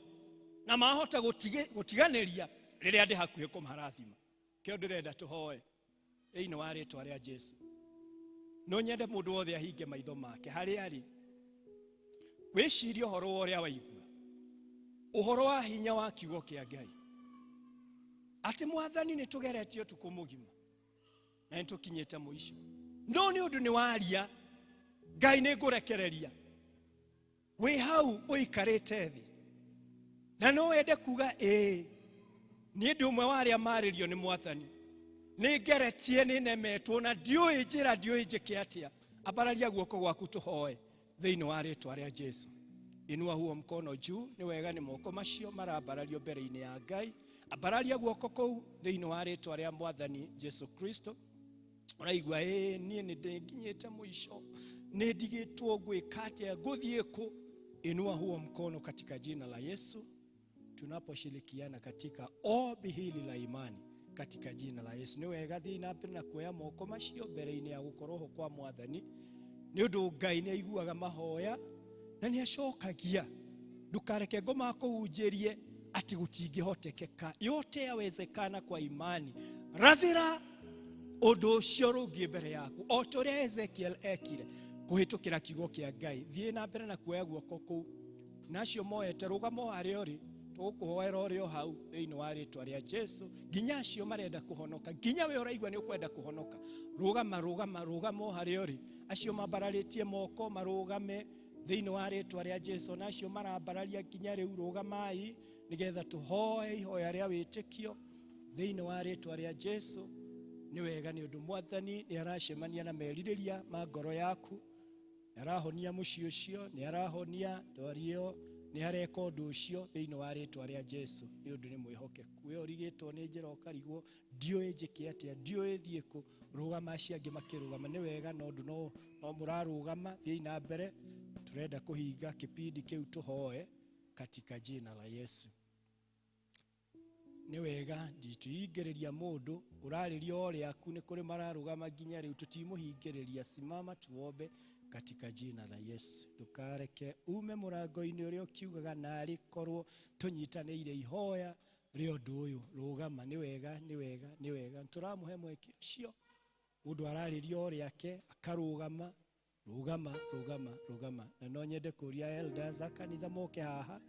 [SPEAKER 1] na mahota gũtiganĩria rĩrĩa ndĩ hakuhĩ kũmarathima. Kĩo ndĩrenda tũhoe thĩinĩ wa rĩtwa rĩa Jesu. No nyende mũndũ wothe ahinge maitho make harĩa arĩ, wĩcirie ũhoro wa ũrĩa waigua, ũhoro wa hinya wa kiugo kĩa Ngai, atĩ Mwathani nĩ tũgeretie ũtukũ mũgima na nĩ tũkinyĩte mũico, no nĩ ũndũ nĩ waria Ngai nĩ ngũrekereria. Wĩ hau ũikarĩte thĩ na no wende kuga ĩĩ, niĩ ndĩ ũmwe wa arĩa marĩrio nĩ Mwathani, nĩ ngeretie, nĩ nemetwo na ndiũĩ njĩra, ndiũĩ njĩke atĩa. Ambararia guoko gwaku tũhoe thĩinĩ wa rĩtwa rĩa Jesu. Inua huo mkono juu. Nĩ wega, nĩ moko macio marambarario mbere-inĩ ya Ngai. Ambararia guoko kũu thĩinĩ wa rĩtwa rĩa Mwathani Jesu Kristo. Ũraigua ĩĩ, niĩ nĩ ndĩnginyĩte mũico, nĩ ndigĩtwo, ngwĩka atĩa, ngũthiĩ kũ? Inua huo mkono katika jina la Yesu, tunaposhirikiana katika ombi hili la imani katika jina la Yesu. Nĩ wega, thiĩ na mbere na kuoya moko macio mbere-inĩ ya gũkorwo ho kwa Mwathani, nĩ ũndũ Ngai nĩ aiguaga mahoya na nĩ acokagia. Ndũkareke ngoma kũhunjĩrie atĩ gũtingĩhotekeka, yote yawezekana kwa imani. Rathĩra ũndũ ũcio rũngiĩ mbere yaku o ta ũrĩa Ezekiel ekire kũhĩtũkĩra kiugo kĩa Ngai. Thiĩ na mbere na kuoya guoko kũu, na acio moete rũgamo harĩa ũrĩ, tũgũkũhoera ũrĩ o hau thĩinĩ wa rĩtwa rĩa Jesu, nginya acio marenda kũhonoka, nginya we ũraigua nĩ ũkwenda kũhonoka, rũgama, rũgama, rũgama o harĩa ũrĩ. Acio mambararĩtie moko marũgame thĩinĩ wa rĩtwa rĩa Jesu, na acio marambararia nginya rĩu, rũgamai nĩgetha tũhoe ihoya rĩa wĩtĩkio thĩinĩ wa rĩtwa rĩa Jesu. Nĩ wega, nĩ ũndũ Mwathani nĩ aracemania na merirĩria ma ngoro yaku, nĩ arahonia mũciĩ ũcio, nĩ arahonia ndwari ĩyo, nĩ areka ũndũ ũcio thĩinĩ wa rĩtwa rĩa Jesu, nĩ ũndũ nĩ mwĩhokeku. We ũrigĩtwo nĩ njĩra ũkarigwo ndiũĩ njĩke atĩa, ndiũĩ thiĩ kũ, rũgama, acio angĩ makĩrũgama. Nĩ wega, no ũndũ no mũrarũgama, thiĩi na mbere, tũrenda kũhinga kĩpindi kĩu tũhoe katika jina la Yesu. Nĩ wega, nditũhingĩrĩria mũndũ ũrarĩria o rĩaku, nĩ kũrĩ mararũgama nginya rĩu, tũtimũhingĩrĩria. Simama tuombe katika jina la Yesu. Ndũkareke ume mũrango-inĩ ũrĩa ũkiugaga narĩ korwo tũnyitanĩire ihoya rĩa ũndũ ũyũ. Rũgama, nĩ wega, nĩ wega, nĩ wega, tũramũhe mweke ũcio. Mũndũ ararĩria o rĩake akarũgama, rũgama, rũgama, rũgama. Na no nyende kũria elders a kanitha moke haha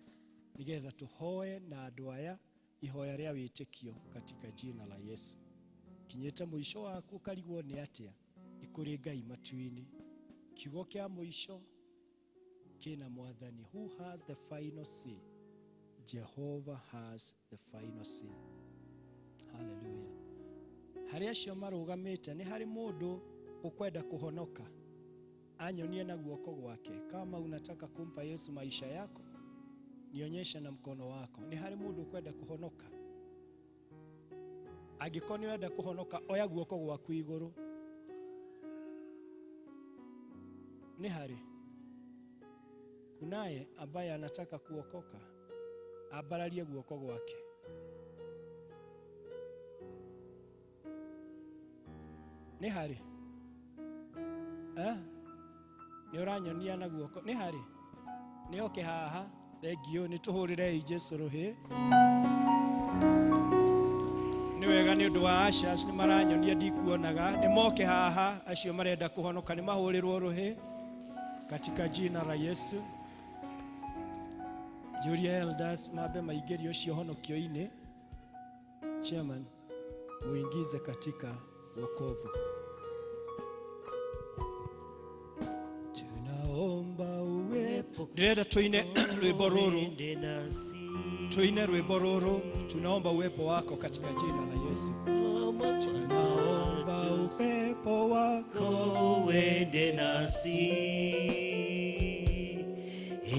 [SPEAKER 1] nĩgetha tũhoe na andũ aya ihoya rĩa wĩtĩkio katika jina la Yesu. Kinyĩte mũico waku ũkarigwo nĩ atĩa, nĩ kũrĩ Ngai matu-inĩ. Kiugo kĩa mũico kĩna Mwathani. Who has the final say? Jehovah has the final say. Hallelujah. Harĩ acio marũgamĩte, nĩ harĩ mũndũ ũkwenda kũhonoka, anyonie na guoko gwake. Kama unataka kumpa Yesu maisha yako, nionyeshe na mkono wako. Nĩ harĩ mũndũ ũkwenda kũhonoka? Angĩkorwo nĩ ũrenda kũhonoka, oya guoko gwaku igũrũ. Nĩ harĩ? Kunaye ambaye anataka kuokoka? Ambararie guoko gwake. Nĩ harĩ? Eh? Nĩ ũranyonia na guoko. Nĩ harĩ? Nĩ oke haha. Thengiũ, nĩ tũhũrĩrei Jesu rũhĩ. Nĩ wega, nĩ ũndũ wa ushers nĩ maranyonia ndikuonaga. Nĩ moke haha, acio marenda kũhonoka nĩ mahũrĩrwo rũhĩ katika jina la Yesu. Njũrie elders mambe maingĩrie ũcio honokio-inĩ. Chairman, muingize katika wokovu. Tunaomba uwepo. Ndĩrenda tuine rwĩmbo rũrũ,
[SPEAKER 2] Uende nasi
[SPEAKER 1] tuine rwĩmbo rũrũ. Tunaomba uwepo wako katika jina la Yesu. Tunaomba Uwepo wako
[SPEAKER 2] uende nasi,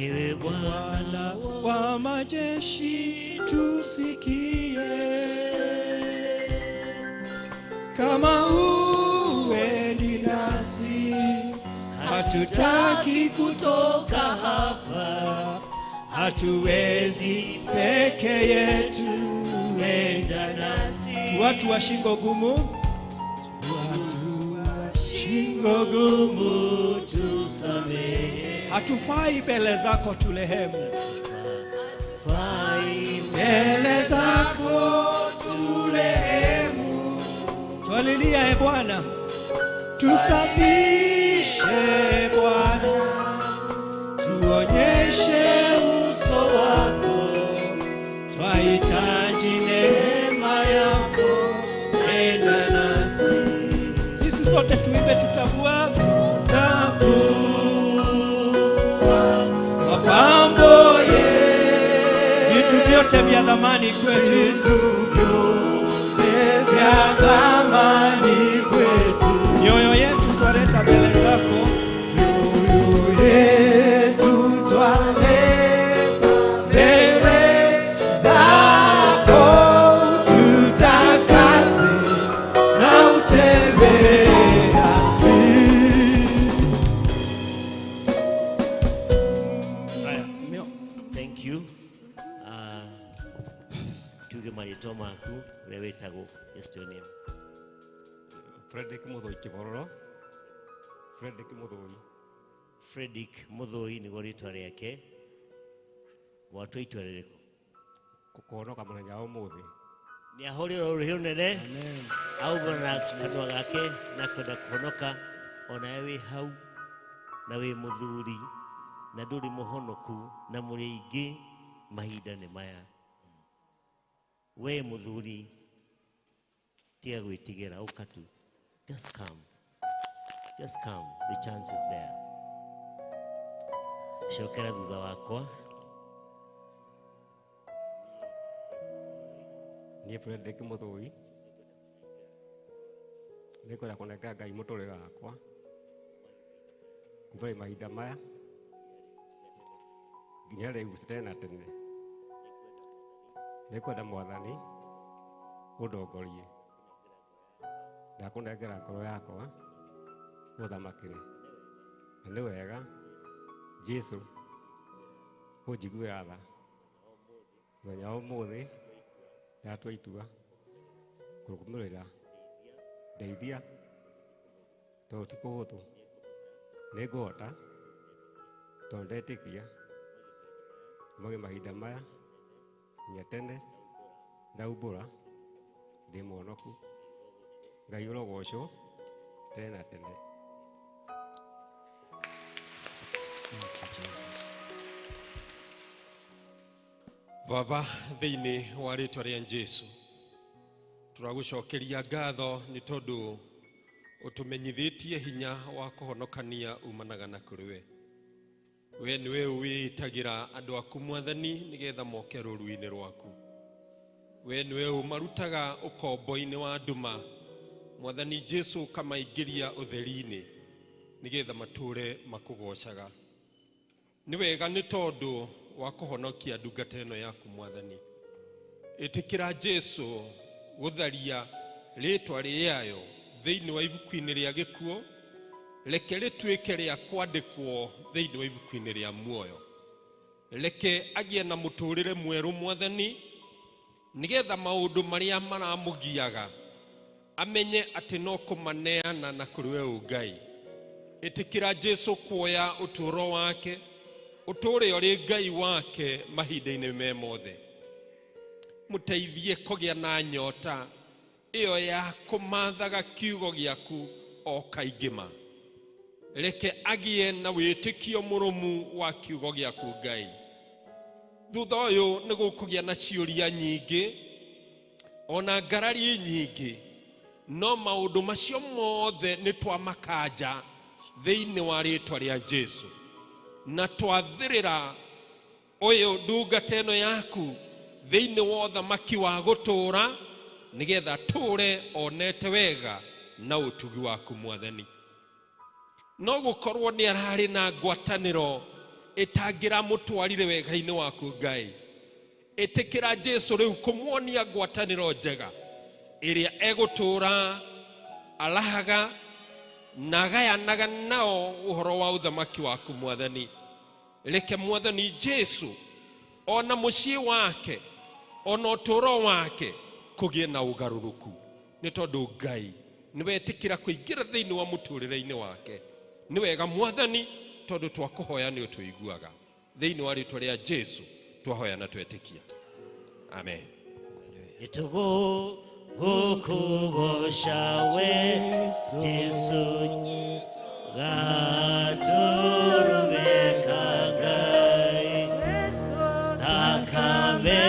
[SPEAKER 2] ewe Bwana
[SPEAKER 1] wa majeshi, tusikie kama uendi nasi, hatutaki kutoka hapa, hatuwezi peke yetu, enda nasi. Tu watu wa shingo gumu, tu watu wa shingo gumu,
[SPEAKER 2] tusamehe,
[SPEAKER 1] hatufai mbele zako, turehemu
[SPEAKER 2] fai
[SPEAKER 1] mbele zako turehemu. Twalilia e Bwana, tusafishe Bwana, tuonyeshe uso wako, twahitaji neema yako, enda nasi. Sisi sote tuimbe, tutavua tavua mapambo yetu, vitu vyote vya thamani kwetu, vya thamani kwetu, mioyo yetu twaleta mbele zako, mioyo yetu twaleta mbele zako, tutakase na utembee nasi. Haya, mio.
[SPEAKER 2] Thank you. Tuge marĩtwa maku ũrĩa wĩtagwo, just your name.
[SPEAKER 3] Fredrick Muthoi Kibororo. Fredrick Muthoi.
[SPEAKER 2] Fredrick Muthoi nĩguo rĩtwa rĩake. Watua itua rĩrĩkũ?
[SPEAKER 3] Kũhonoka mũthenya wa ũmũthĩ.
[SPEAKER 2] Nĩ ahũrĩrwo rũhĩ rũnene aumana na kanua gake na kwenda kũhonoka. Onawe wĩ hau na wĩ mũthuri na ndũrĩ mũhonoku na mũrĩ aingĩ, mahinda nĩ maya. We mũthuri, tiga gwĩtigĩra, ũka tu, just come, just come, the chance is there. Cokera thutha wakwa.
[SPEAKER 3] Niĩ Fredrick Muthoi nĩngwenda kũnengera Ngai mũtũrĩre wakwa kuma mahinda maya nginya rĩu tene na tene. Nĩngwenda Mwathani ũndongorie, ndakũnengera ngoro yakwa ũthamakĩre, na nĩ wega Jesũ kũnjiguĩra tha. Mũthenya wa ũmũthĩ ndatua itua kũrũmĩrĩra, ndeithia tondũ ti kũhũthũ. Nĩngũhota tondũ ndetĩkia kumagĩa mahinda maya nginya tene, ndaumbũra ndĩ mũhonoku. Ngai ũrogocwo tene na tene.
[SPEAKER 1] Thank you, Jesus.
[SPEAKER 4] Baba, thĩinĩ wa rĩtwa rĩa Jesu tũragũcokeria ngatho nĩ tondũ ũtũmenyithĩtie hinya wa kũhonokania umanaga na kũrĩ we. We nĩwe wĩtagĩra andũ aku Mwathani nĩgetha moke rũru-inĩ rwaku. We nĩwe ũmarutaga ũkombo-inĩ wa nduma Mwathani Jesu, ũkamaingĩria ũtheri-inĩ nĩgetha matũre makũgocaga. Nĩ wega nĩ tondũ wa kũhonokia ndungata ĩno yaku Mwathani. Ĩtĩkĩra Jesu gũtharia rĩtwa rĩayo thĩinĩ wa ibuku-inĩ rĩa gĩkuũ, reke rĩtuĩke rĩa kwandĩkwo thĩinĩ wa ibuku-inĩ rĩa muoyo. Reke agĩe na mũtũrĩre mwerũ Mwathani, nĩgetha maũndũ marĩa maramũgiaga amenye atĩ no kũmaneana na kũrĩ we Ngai. Ĩtĩkĩra Jesu kuoya ũtũũro wake, ũtũũre ũrĩ Ngai wake mahinda-inĩ me mothe. Mũteithie kũgĩa na nyota ĩyo ya kũmathaga kiugo gĩaku o kaingĩ ma. Reke agĩe na wĩtĩkio mũrũmu wa kiugo gĩaku Ngai. Thutha ũyũ nĩ gũkũgĩa na ciũria nyingĩ ona ngarari nyingĩ, no maũndũ macio mothe nĩ twamakanja thĩinĩ wa rĩtwa rĩa Jesu, na twathĩrĩra ũyũ ndungata ĩno yaku thĩinĩ wa ũthamaki wa gũtũũra, nĩgetha tũre onete wega Na ũtugi waku Mwathani, no gũkorwo nĩ ararĩ na ngwatanĩro ĩtangĩramũtwarire wega-inĩ waku. Ngai, ĩtĩkĩra Jesu rĩu kũmuonia ngwatanĩro njega ĩrĩa egũtũũra arahaga na agayanaga nao ũhoro wa ũthamaki waku. Mwathani, reke Mwathani Jesu ona mũciĩ wake ona ũtũũro wake kũgĩe na ũgarũrũku, nĩ tondũ Ngai nĩ wetĩkĩra kũingĩra thĩinĩ wa mũtũũrĩre-inĩ wake. Nĩ wega Mwathani, tondũ twakũhoya nĩ ũtũiguaga. Thĩinĩ wa rĩtwa rĩa Jesu twahoya na twetĩkia, amen.
[SPEAKER 2] Gĩtũgũ gũkũgoca we Jesu, gatũrũme ka Ngai, thakame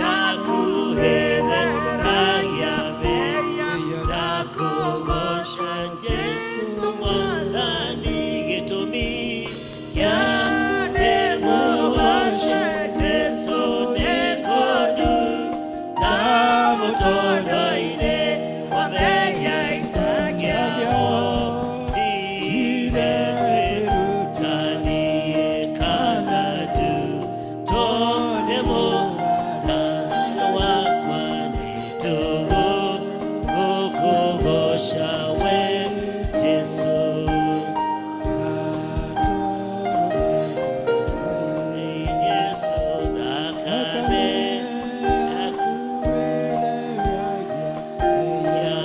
[SPEAKER 2] yaku ĩtheragia mehia. Ndakũgoca Jesu Mwathani, gĩtũmi kĩa ndĩmũgoce Jesu nĩ tondũ ndamũtondoire wa mehia itangĩahotire kwĩruta niĩ kana ndutwo nĩ mũtano wakwa. Nĩ tũgũ gũkũgoca we Jesu. Jesu, thakame yaku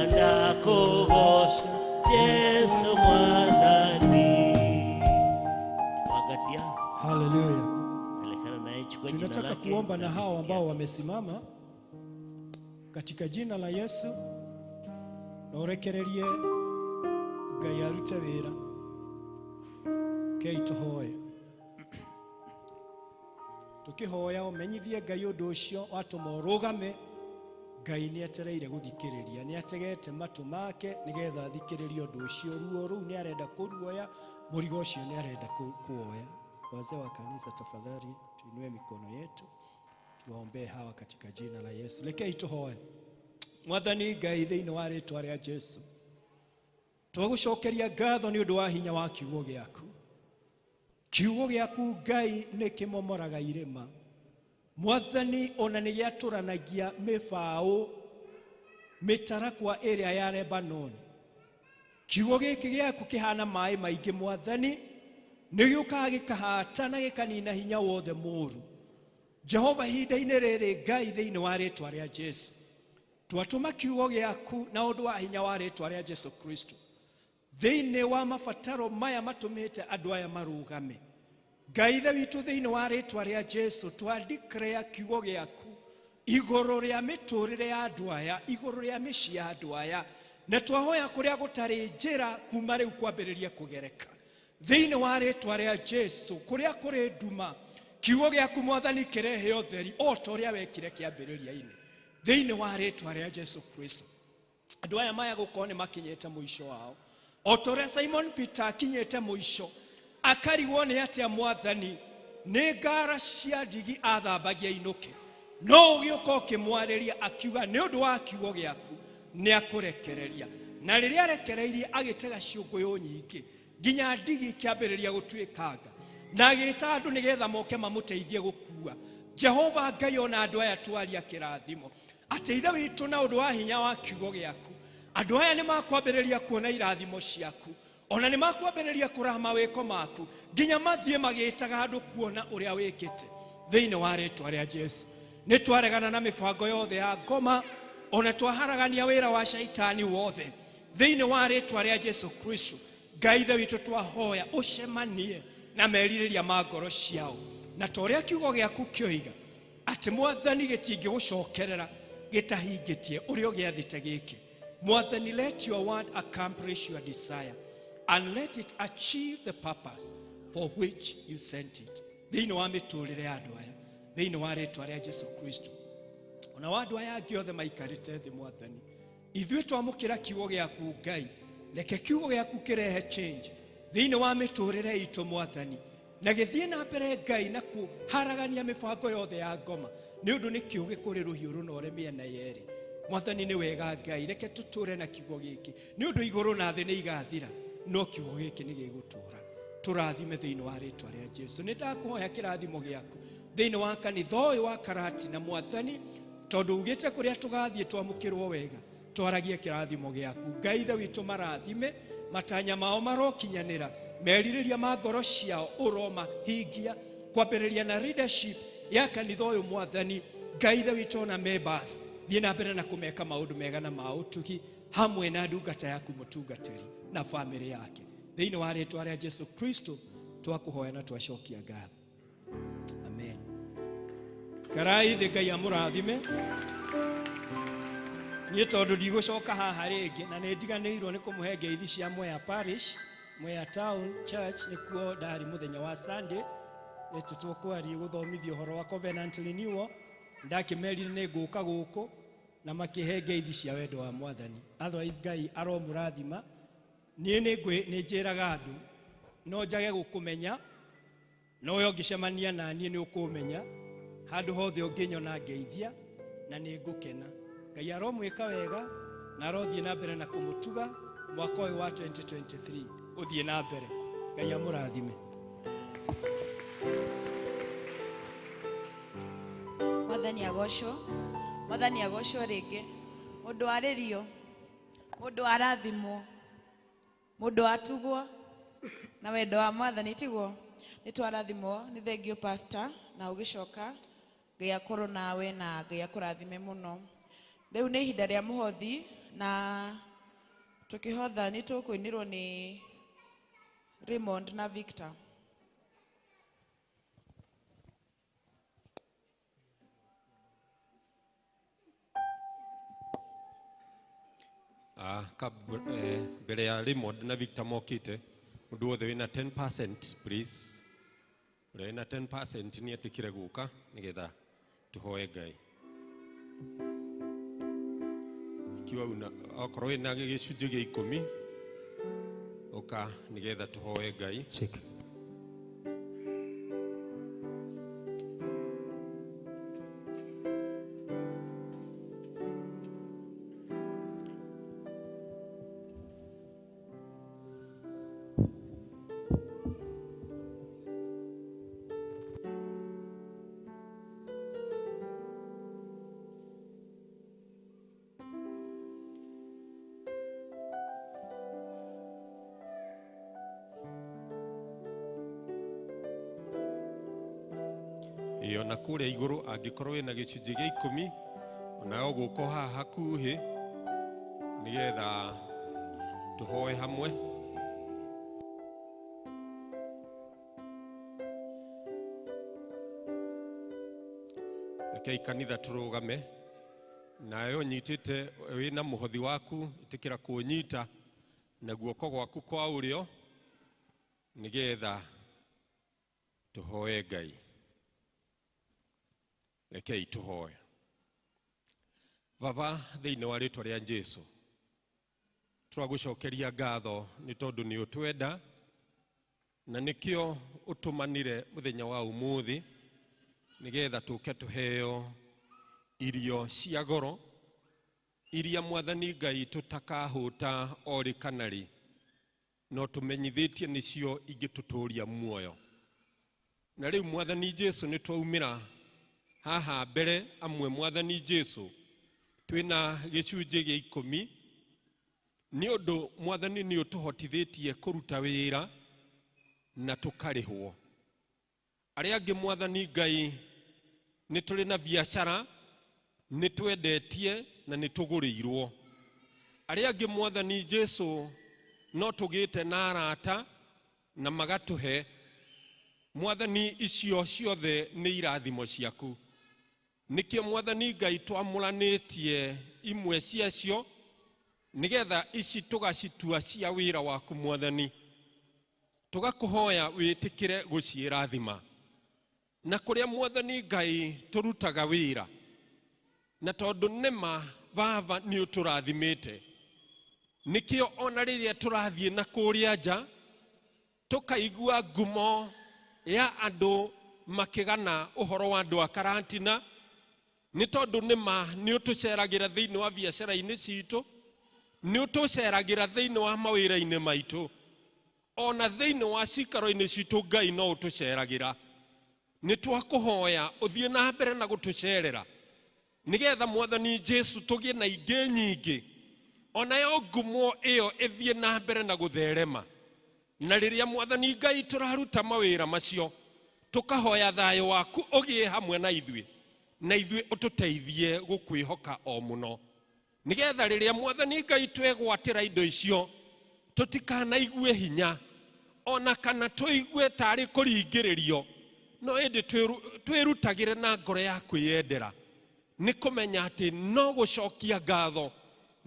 [SPEAKER 2] ndakũgoca Jesu Mwathani. Wangatia.
[SPEAKER 1] Haleluya.
[SPEAKER 2] Pelekana naye, chukua jina
[SPEAKER 1] Tunataka
[SPEAKER 2] lake
[SPEAKER 1] kuomba na hao
[SPEAKER 2] risiti
[SPEAKER 1] ambao
[SPEAKER 2] yake.
[SPEAKER 1] Wamesimama katika jina la Yesu, na ũrekererie Ngai arute wĩra. Kei tũhoe. Tũkĩhoya ũmenyithie Ngai ũndũ ũcio watũma ũrũgame. Ngai nĩ etereire gũthikĩrĩria, nĩ ategete matũ make nĩgetha athikĩrĩrie ũndũ ũcio. Ruo rũu nĩ arenda kũruoya, mũrigo ũcio nĩ arenda kuoya. Wazee wa kanisa, tafadhali tuinue mikono yetu tuwaombee hawa katika jina la Yesu. Rekei tũhoe. Mwathani Ngai, thĩinĩ wa rĩtwa rĩa Jesu, twagũcokeria ngatho nĩ ũndũ wa hinya wa kiugo gĩaku. Kiugo gĩaku Ngai nĩ kĩmomoraga irĩma, Mwathani, ona nĩ gĩatũranagia mĩbaũ mĩtarakwa ĩrĩa ya Lebanoni. Kiugo gĩkĩ gĩaku kĩhana maĩ maingĩ, Mwathani, nĩ gĩũkaga gĩkahata na gĩkanina hinya wothe mũũru. Jehova, ihinda-inĩ rĩrĩ Ngai, thĩinĩ wa rĩtwa rĩa Jesu, twatũma kiugo gĩaku na ũndũ wa hinya wa rĩtwa rĩa Jesu Kristo thĩinĩ wa mabataro maya matũmĩte andũ aya marũgame. Ngai Ithe witũ, thĩinĩ wa rĩtwa rĩa Jesu, twandikrea kiugo gĩaku igũrũ rĩa mĩtũrĩre ya andũ aya, igũrũ rĩa mĩciĩ ya andũ aya, na twahoya kũrĩa gũtarĩ njĩra kuma rĩu kwambĩrĩria kũgereka thĩinĩ wa rĩtwa rĩa Jesu. Kũrĩa kũrĩ nduma, kiugo gĩaku Mwathani kĩrehe ũtheri o ta ũrĩa wekire kĩambĩrĩria-inĩ thĩinĩ wa rĩtwa rĩa Jesu Kristo. Andũ aya maya gũkorwo nĩ makinyĩte mũico wao, o ta ũrĩa Simon Peter akinyĩte mũico akarigwo nĩ atĩa, Mwathani, nĩ ngara cia ndigi athambagia inũke, no ũgĩũka ũkĩmwarĩria akiuga nĩ ũndũ wa kiugo gĩaku nĩ akũrekereria. Na rĩrĩa arekereirie, agĩtega ciũngũyũ nyingĩ nginya ndigi ikĩambĩrĩria gũtuĩkanga, na agĩta andũ nĩgetha moke mamũteithie gũkua. Jehova Ngai, ona andũ aya twaria kĩrathimo atĩ Ithe witũ, na ũndũ wa hinya wa kiugo gĩaku, andũ aya nĩ makwambĩrĩria kuona irathimo ciaku, ona nĩ makwambĩrĩria kũraha mawĩko maku nginya mathiĩ magĩtaga andũ kuona ũrĩa wĩkĩte thĩinĩ wa rĩtwa rĩa Jesu. Nĩ twaregana na mĩbango yothe ya ngoma, ona twaharagania wĩra wa shaitani wothe thĩinĩ wa rĩtwa rĩa Jesu Kristo. Ngai Ithe witũ, twahoya ũcemanie na merirĩria ma ngoro ciao, na ta ũrĩa kiugo gĩaku kĩoiga atĩ, Mwathani, gĩtingĩgũcokerera gĩtahingĩtie ũrĩa ũgĩathĩte gĩke. Mwathani, let your word accomplish your desire and let it achieve the purpose for which you sent it thĩinĩ wa mĩtũrĩre ya andũ aya thĩinĩ wa rĩtwa rĩa Jesu Kristo. Ona wa andũ aya angĩ othe maikarĩte thĩ, Mwathani, ithuĩ twamũkĩra kiugo gĩaku Ngai, reke kiugo gĩaku kĩrehe change thĩinĩ wa mĩtũrĩre itũ, Mwathani, na gĩthiĩ na mbere Ngai na kũharagania mĩbango yothe ya ngoma, nĩ ũndũ nĩ kĩũgĩ kũrĩ rũhiũ rũnore mĩena yerĩ. Mwathani nĩ wega Ngai, reke tũtũre na kiugo gĩkĩ, nĩ ũndũ igũrũ na thĩ nĩ igathira, no kiugo gĩkĩ nĩ gĩgũtũra. Tũrathime thĩinĩ wa rĩtwa rĩa Jesu. Nĩ ndakũhoya kĩrathimo gĩaku thĩinĩ wa kanitha ũyũ wa Karatina, Mwathani, tondũ ugĩte kũrĩa tũgathiĩ twamũkĩrwo wega, twaragie kĩrathimo gĩaku. Ngai Ithe witũ, marathime, matanya mao marokinyanĩra, merirĩria ma ngoro ciao ũromahingia, kwambĩrĩria na leadership ya kanitha ũyũ. Mwathani Ngai Ithe witũ, na members, thiĩ na mbere na kũmeka maũndũ mega na ma ũtugi, hamwe na ndungata yaku mũtungatĩri na famĩlĩ yake. Thĩinĩ wa rĩtwa rĩa Jesu Kristo twakũhoya na twacokia ngatho, amen. Karai thĩ, Ngai amũrathime. Niĩ tondũ ndigũcoka haha rĩngĩ na nĩ ndiganĩirwo nĩ kũmũhe ngeithi cia Mwea Parish, Mwea Town Church, nĩkuo ndarĩ mũthenya wa Sunday, nĩtũtwo kwaria gũthomithio ũhoro wa covenant renewal. Ndakĩmerire nĩ ngũka gũkũ na makĩhe ngeithi cia wendo wa Mwathani. Otherwise Ngai aromũrathima. Niĩ nĩ njĩraga andũ, no njage gũkũmenya, no we ũngĩcemania na niĩ nĩ ũkũmenya. Handũ hothe ũngĩnyona, ngeithia na nĩ ngũkena. Ngai aromwĩka wega na arothiĩ na mbere na kũmũtuga. Mwaka ũyũ wa 2023 ũthiĩ na mbere. Ngai amũrathime.
[SPEAKER 5] Mwathani agocwo, Mwathani agocwo rĩngĩ. Mũndũ arĩrio, mũndũ arathimwo, mũndũ atugwo na wendo wa Mwathani, tiguo? Nĩ twarathimwo. Nĩ thengio, pastor, na ũgĩcoka Ngai akorwo nawe na Ngai akũrathime mũno. Rĩu nĩ ihinda rĩa mũhothi, na tũkĩhotha nĩ tũkũinĩrwo nĩ Raymond na Victor.
[SPEAKER 4] Ah, mbere ya Raymond na Victor mokite, mũndũ wothe wĩna 10%, please, ũrĩa wĩna 10% nĩ etĩkĩre gũka nĩgetha tũhoe Ngai. Ikiwa una okorwo wĩna gĩcunjĩ gĩa 10, ũka nĩgetha tũhoe Ngai.
[SPEAKER 3] Check.
[SPEAKER 4] Ĩĩ, ona kũrĩa igũrũ, angĩkorwo wĩna gĩcunjĩ gĩa 10, onawe ũgũka haha hakuhĩ nĩgetha tũhoe hamwe. Rekei kanitha tũrũgame. Nawe ũnyitĩte, wĩna mũhothi waku, ĩtĩkĩra kũũnyita na guoko gwaku kwa ũrĩo nĩgetha tũhoe Ngai. Rekei tũhoe. Baba, thĩinĩ wa rĩtwa rĩa Jesu, tũragũcokeria ngatho nĩ tondũ nĩ ũtwenda na nĩkĩo ũtũmanire mũthenya wa ũmũthĩ nĩgetha tũke tũheo irio cia goro iria, Mwathani Ngai, tũtakahũta o rĩ kana rĩ, no tũmenyithĩtie nĩcio ingĩtũtũria muoyo. Na rĩu, Mwathani Jesu, nĩ twaumĩra haha mbere amwe, Mwathani Jesu, twĩna gĩcunjĩ gĩa 10, nĩ ũndũ Mwathani nĩ ũtũhotithĩtie kũruta wĩra na tũkarĩhwo. Arĩa angĩ, Mwathani Ngai, nĩ tũrĩ na biacara, nĩ twendetie na nĩ tũgũrĩirwo. Arĩa angĩ, Mwathani Jesu, no tũgĩte na arata na magatũhe. Mwathani, icio ciothe nĩ irathimo ciaku. Nĩkĩo, Mwathani Ngai, twamũranĩtie imwe ciacio nĩgetha ici tũgacitua cia wĩra waku. Mwathani, tũgakũhoya wĩtĩkĩre gũciĩrathima na kũrĩa, Mwathani Ngai, tũrutaga wĩra, na tondũ nĩma, Baba, nĩ ũtũrathimĩte, nĩkĩo ona rĩrĩa tũrathiĩ na kũrĩa nja tũkaigua ngumo ya andũ makĩgana ũhoro wa andũ a Karantina. Nĩ tondũ nĩ ma nĩ ũtũceragĩra thĩinĩ wa biacara-inĩ citũ, nĩ ũtũceragĩra thĩinĩ wa mawĩra-inĩ maitũ, ona thĩinĩ wa cikaro-inĩ citũ Ngai no ũtũceragĩra. Nĩ twakũhoya ũthiĩ na mbere na gũtũcerera nĩgetha Mwathani Jesu tũgĩe na ingĩ nyingĩ, onayo ngumo ĩyo ĩthiĩ na mbere na gũtherema. Na rĩrĩa Mwathani Ngai tũraruta mawĩra macio, tũkahoya thayũ waku ũgĩe hamwe na ithuĩ, na ithuĩ ũtũteithie gũkwĩhoka o mũno, nĩgetha rĩrĩa Mwathani Ngai twegwatĩra indo icio tũtikanaigue hinya ona kana tũigue tarĩ kũringĩrĩrio, no ĩndĩ twĩrutagĩre na ngoro ya kwĩyendera, nĩ kũmenya atĩ no gũcokia ngatho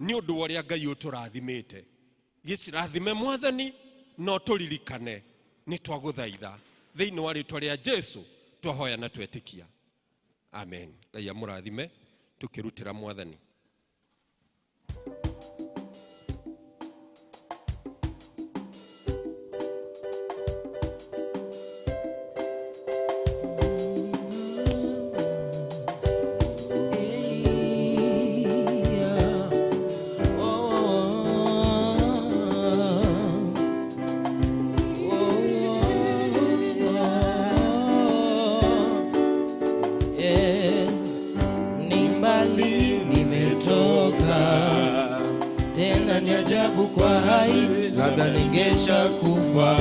[SPEAKER 4] nĩ ũndũ wa ũrĩa Ngai ũtũrathimĩte. Gĩcirathime Mwathani, no tũririkane nĩ twagũthaitha thĩinĩ wa rĩtwa rĩa Jesu twahoya na twetĩkia, amen. Ngai amũrathime tũkĩrutĩra Mwathani.
[SPEAKER 6] Ni mbali nimetoka, tena ni ajabu kwa hai, labda ningesha kufa.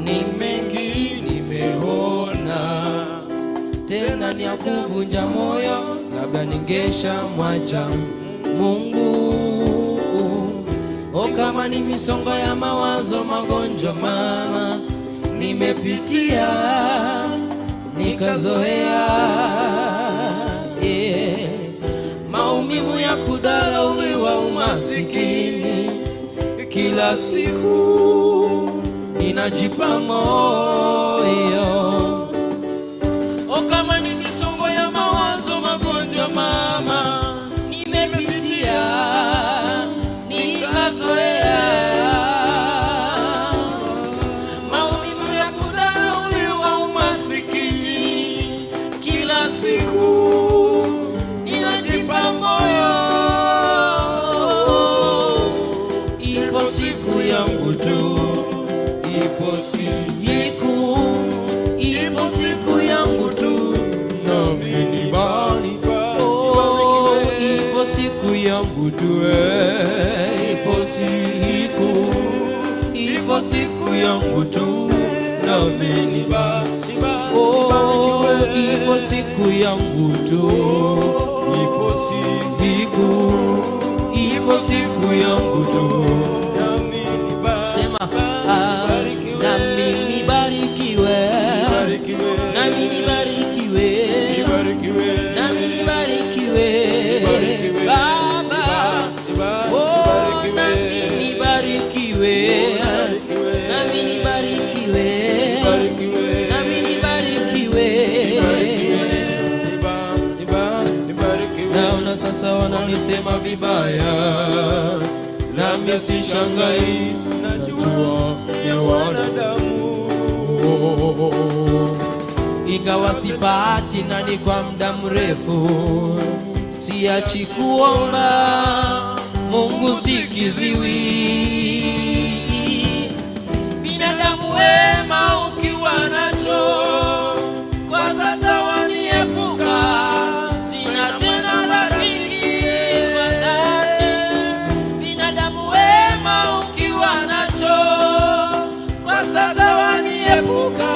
[SPEAKER 6] Ni mengi nimeona, tena ni ya kuvunja moyo, labda ningesha mwacha Mungu. O, kama ni misongo ya mawazo, magonjwa mama nimepitia nikazoea, yeah. Maumivu ya kudharauliwa, umasikini, kila siku ninajipa moyo. O, kama ni misongo ya mawazo, magonjwa mama nimepitia nikazoea, maumivu ya kudharauliwa, umasikini, kila siku ninajipa moyo. Ipo siku yangu tu, ipo siku, ipo siku yangu tu, nami nibarikiwe. Oh, ipo siku yangu tu, ipo siku, ipo siku yangu tu, nami nibarikiwe. Oh, ipo siku yangu tu, ipo siku, ipo siku yangu tu. Sema, ah, nami nibarikiwe, nami nibarikiwe, nami nibarikiwe, Baba. Oh, nami nibarikiwe, nami nibarikiwe, nami nibarikiwe. Naona sasa wananisema vibaya, nami sishangai, najua ni wanadamu. Ingawa sipati na ni kwa muda mrefu, siachi kuomba Mungu si kiziwi. Binadamu wema ukiwa nacho, kwa sasa waniepuka, sina tena rafiki wa dhati. Binadamu wema ukiwa nacho, kwa sasa waniepuka,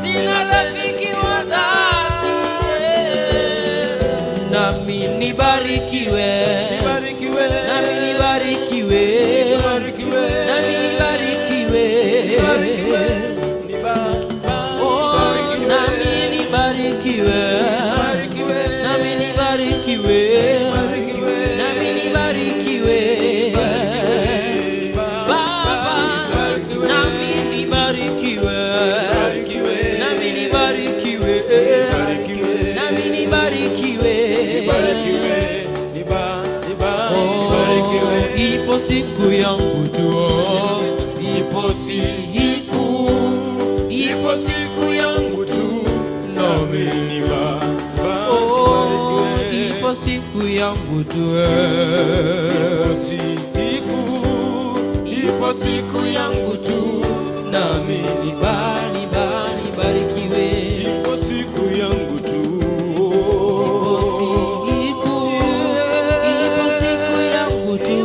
[SPEAKER 6] sina rafiki wa dhati. Nami nibarikiwe, nami nibarikiwe, nami nibarikiwe. Oh, nami nibarikiwe, nami nibarikiwe, nami nibarikiwe. Baba, nami nibarikiwe, nami nibarikiwe, nami nibarikiwe. Oh, ipo siku yangu tu, ipo siku, ipo siku yangu tu, nami Nami oh, ipo siku yangu tu ipo siku yangu tu nami nibarikiwe.
[SPEAKER 4] Ipo siku yangu tu.
[SPEAKER 6] Ipo siku yangu tu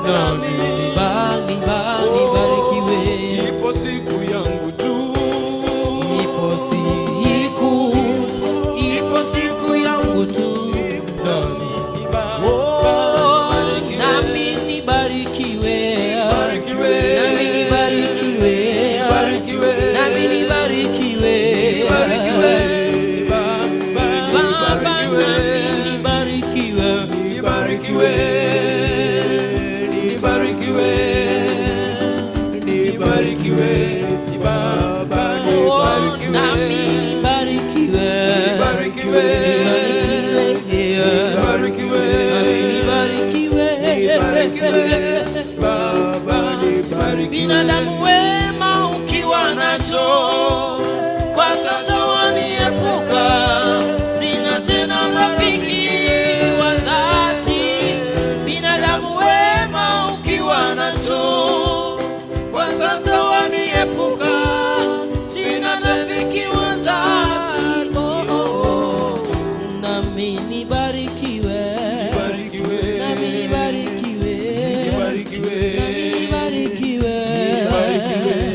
[SPEAKER 6] nami nibarikiwe.
[SPEAKER 4] Ipo siku yangu tu.
[SPEAKER 6] Ipo siku yangu tu nami oh, nami nibarikiwe. Nami nibarikiwe. Nami nibarikiwe. Baba, nami nibarikiwe.
[SPEAKER 4] Nibarikiwe. Nibarikiwe. Nibarikiwe. Baba,
[SPEAKER 6] Oh,
[SPEAKER 4] nibarikiwe.
[SPEAKER 6] nami nibarikiwe.
[SPEAKER 4] Nibarikiwe.
[SPEAKER 6] Nibarikiwe.
[SPEAKER 4] Nibarikiwe.
[SPEAKER 6] Nami nibarikiwe.
[SPEAKER 4] Baba, nibarikiwe.
[SPEAKER 6] Binadamu wema ukiwa nacho, kwa sasa waniepuka, sina tena rafiki wa dhati. Binadamu wema ukiwa nacho, kwa sasa waniepuka, sina rafiki wa dhati. Oh, oh, oh. Nami nibarikiwe,
[SPEAKER 4] Nibarikiwe.
[SPEAKER 6] nami nibarikiwe,
[SPEAKER 4] Nibarikiwe.
[SPEAKER 6] nami nibarikiwe.
[SPEAKER 4] Nibarikiwe.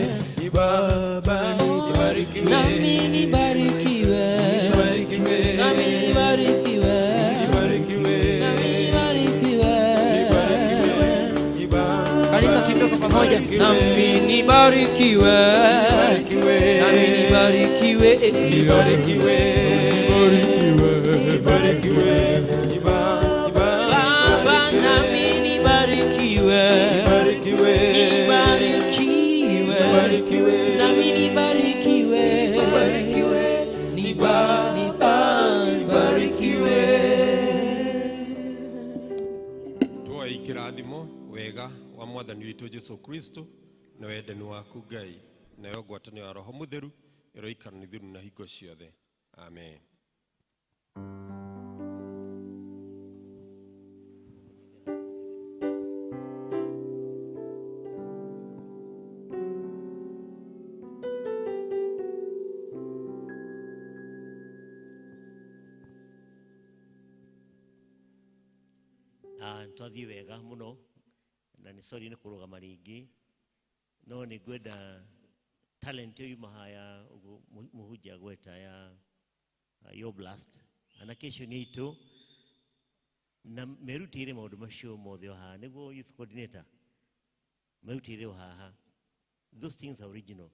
[SPEAKER 4] Baba, nibarikiwe.
[SPEAKER 6] Nami nibarikiwe.
[SPEAKER 4] Nibarikiwe.
[SPEAKER 6] Nami nibarikiwe.
[SPEAKER 4] Nibarikiwe.
[SPEAKER 6] Nami nibarikiwe.
[SPEAKER 4] Nibarikiwe. Baba,
[SPEAKER 6] Kanisa tuimbe kwa pamoja. Nami nibarikiwe.
[SPEAKER 4] Nibarikiwe.
[SPEAKER 6] Nami nibarikiwe.
[SPEAKER 4] Nibarikiwe.
[SPEAKER 6] Nibarikiwe.
[SPEAKER 4] Nibarikiwe.
[SPEAKER 6] Baba, nami nibarikiwe.
[SPEAKER 4] Nibarikiwe.
[SPEAKER 6] Nibarikiwe.
[SPEAKER 4] Nibarikiwe.
[SPEAKER 6] Nami nibarikiwe. Nibarikiwe.
[SPEAKER 4] Tuoe kĩrathimo wega wa mwathani witũ Jesu Kristo na wendani waku Ngai nayo ngwatanĩro ya Roho Mũtheru ĩroikara na ithuĩ na hingo ciothe. Amen.
[SPEAKER 2] Twathiĩ wega mũno na nĩ sorry nĩ kũrũgama rĩngĩ no nĩ ngwenda talent ĩyo yuma haya ũguo mũhunjia gweta ya Yo Blast anake acio nĩ aitũ na merutĩire maũndũ macio mothe o haha nĩguo youth coordinator merutĩire o haha. Those things are original.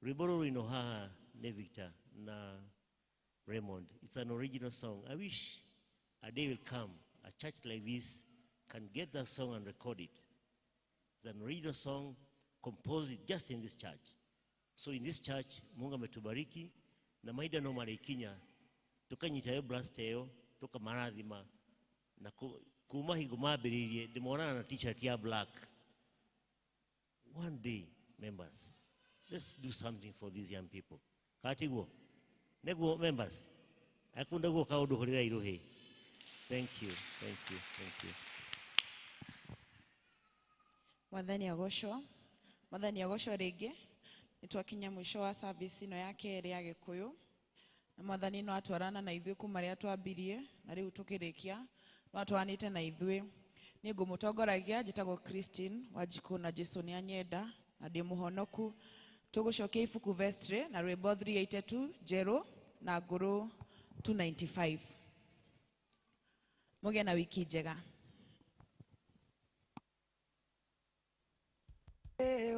[SPEAKER 2] Rwĩmbo rũrũ rũinwo haha nĩ Victor na Raymond. It's an original song. I wish a day will come a church like this can get that song and record it. It's an original song composed just in this church. So in this church, Mungu ametubariki na mahinda no marĩkinya tukanyita yo blast ĩyo tukamarathima na kuma hingo mambĩrĩirie ndĩmonaga na t-shirt ya black. One day, members, let's do something for these young people. Katiguo neguo members akunda guo kaũndũ hũrĩra irũhĩ. Thank you, thank you, thank you.
[SPEAKER 5] Mwathani agocwo. Mwathani agocwo rĩngĩ. Nĩ twakinya mũico wa service ĩno ya kerĩ ya Gĩkũyũ na Mwathani no atwarana na ithuĩ kuma rĩrĩa twambirie na rĩu tũkĩrĩkia no atwaranĩte na ithuĩ. Niĩ ngũmũtongoragia njĩtagwo Christine Wanjikũ na Jesu nĩ anyenda na ndĩ mũhonoku. Tũgũcokia ibuku vestry na rwĩmbo 382 njerũ na ngũrũ 295. Mũgĩe na wiki njega.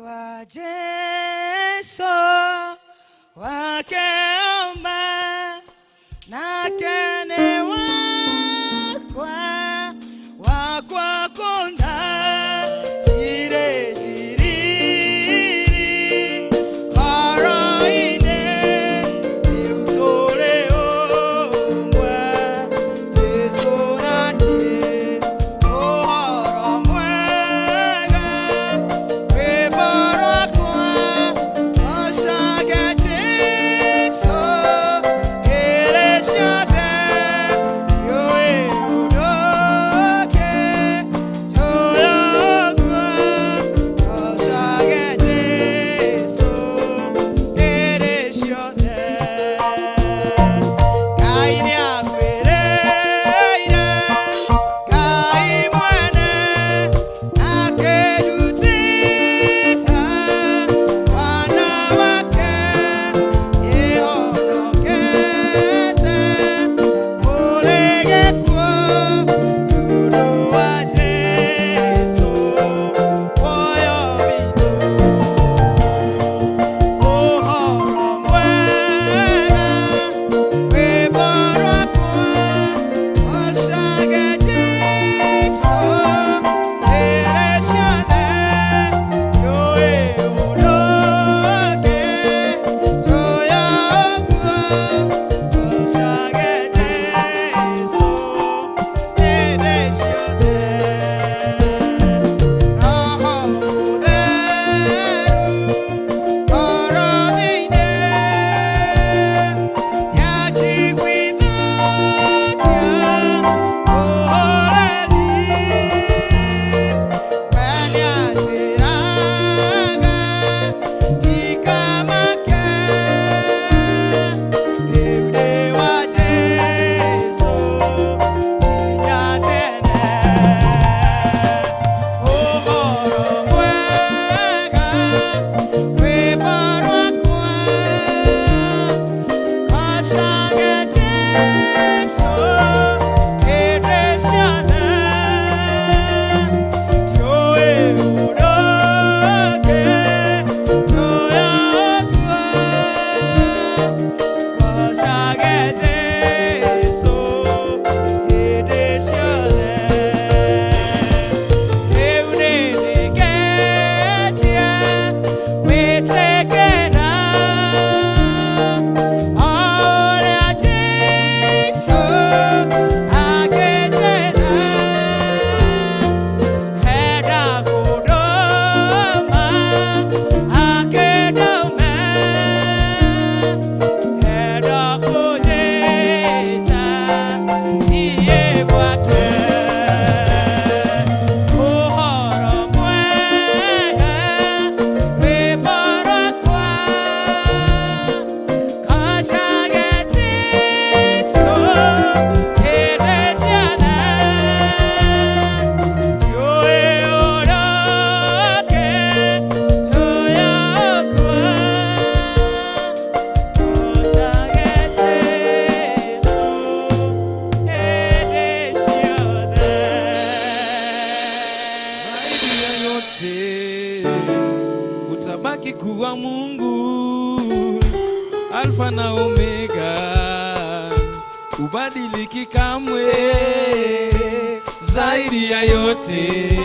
[SPEAKER 7] Wa Jesu wakeomba na kene wakwa wakwa kunda ire jiriri koroine niutore omwa Jesu nanie ũhoro mwega rwĩmbo rwakwa gocaga Jesu.
[SPEAKER 6] Utabaki kuwa Mungu, Alfa na Omega, ubadiliki kamwe. Zaidi ya yote,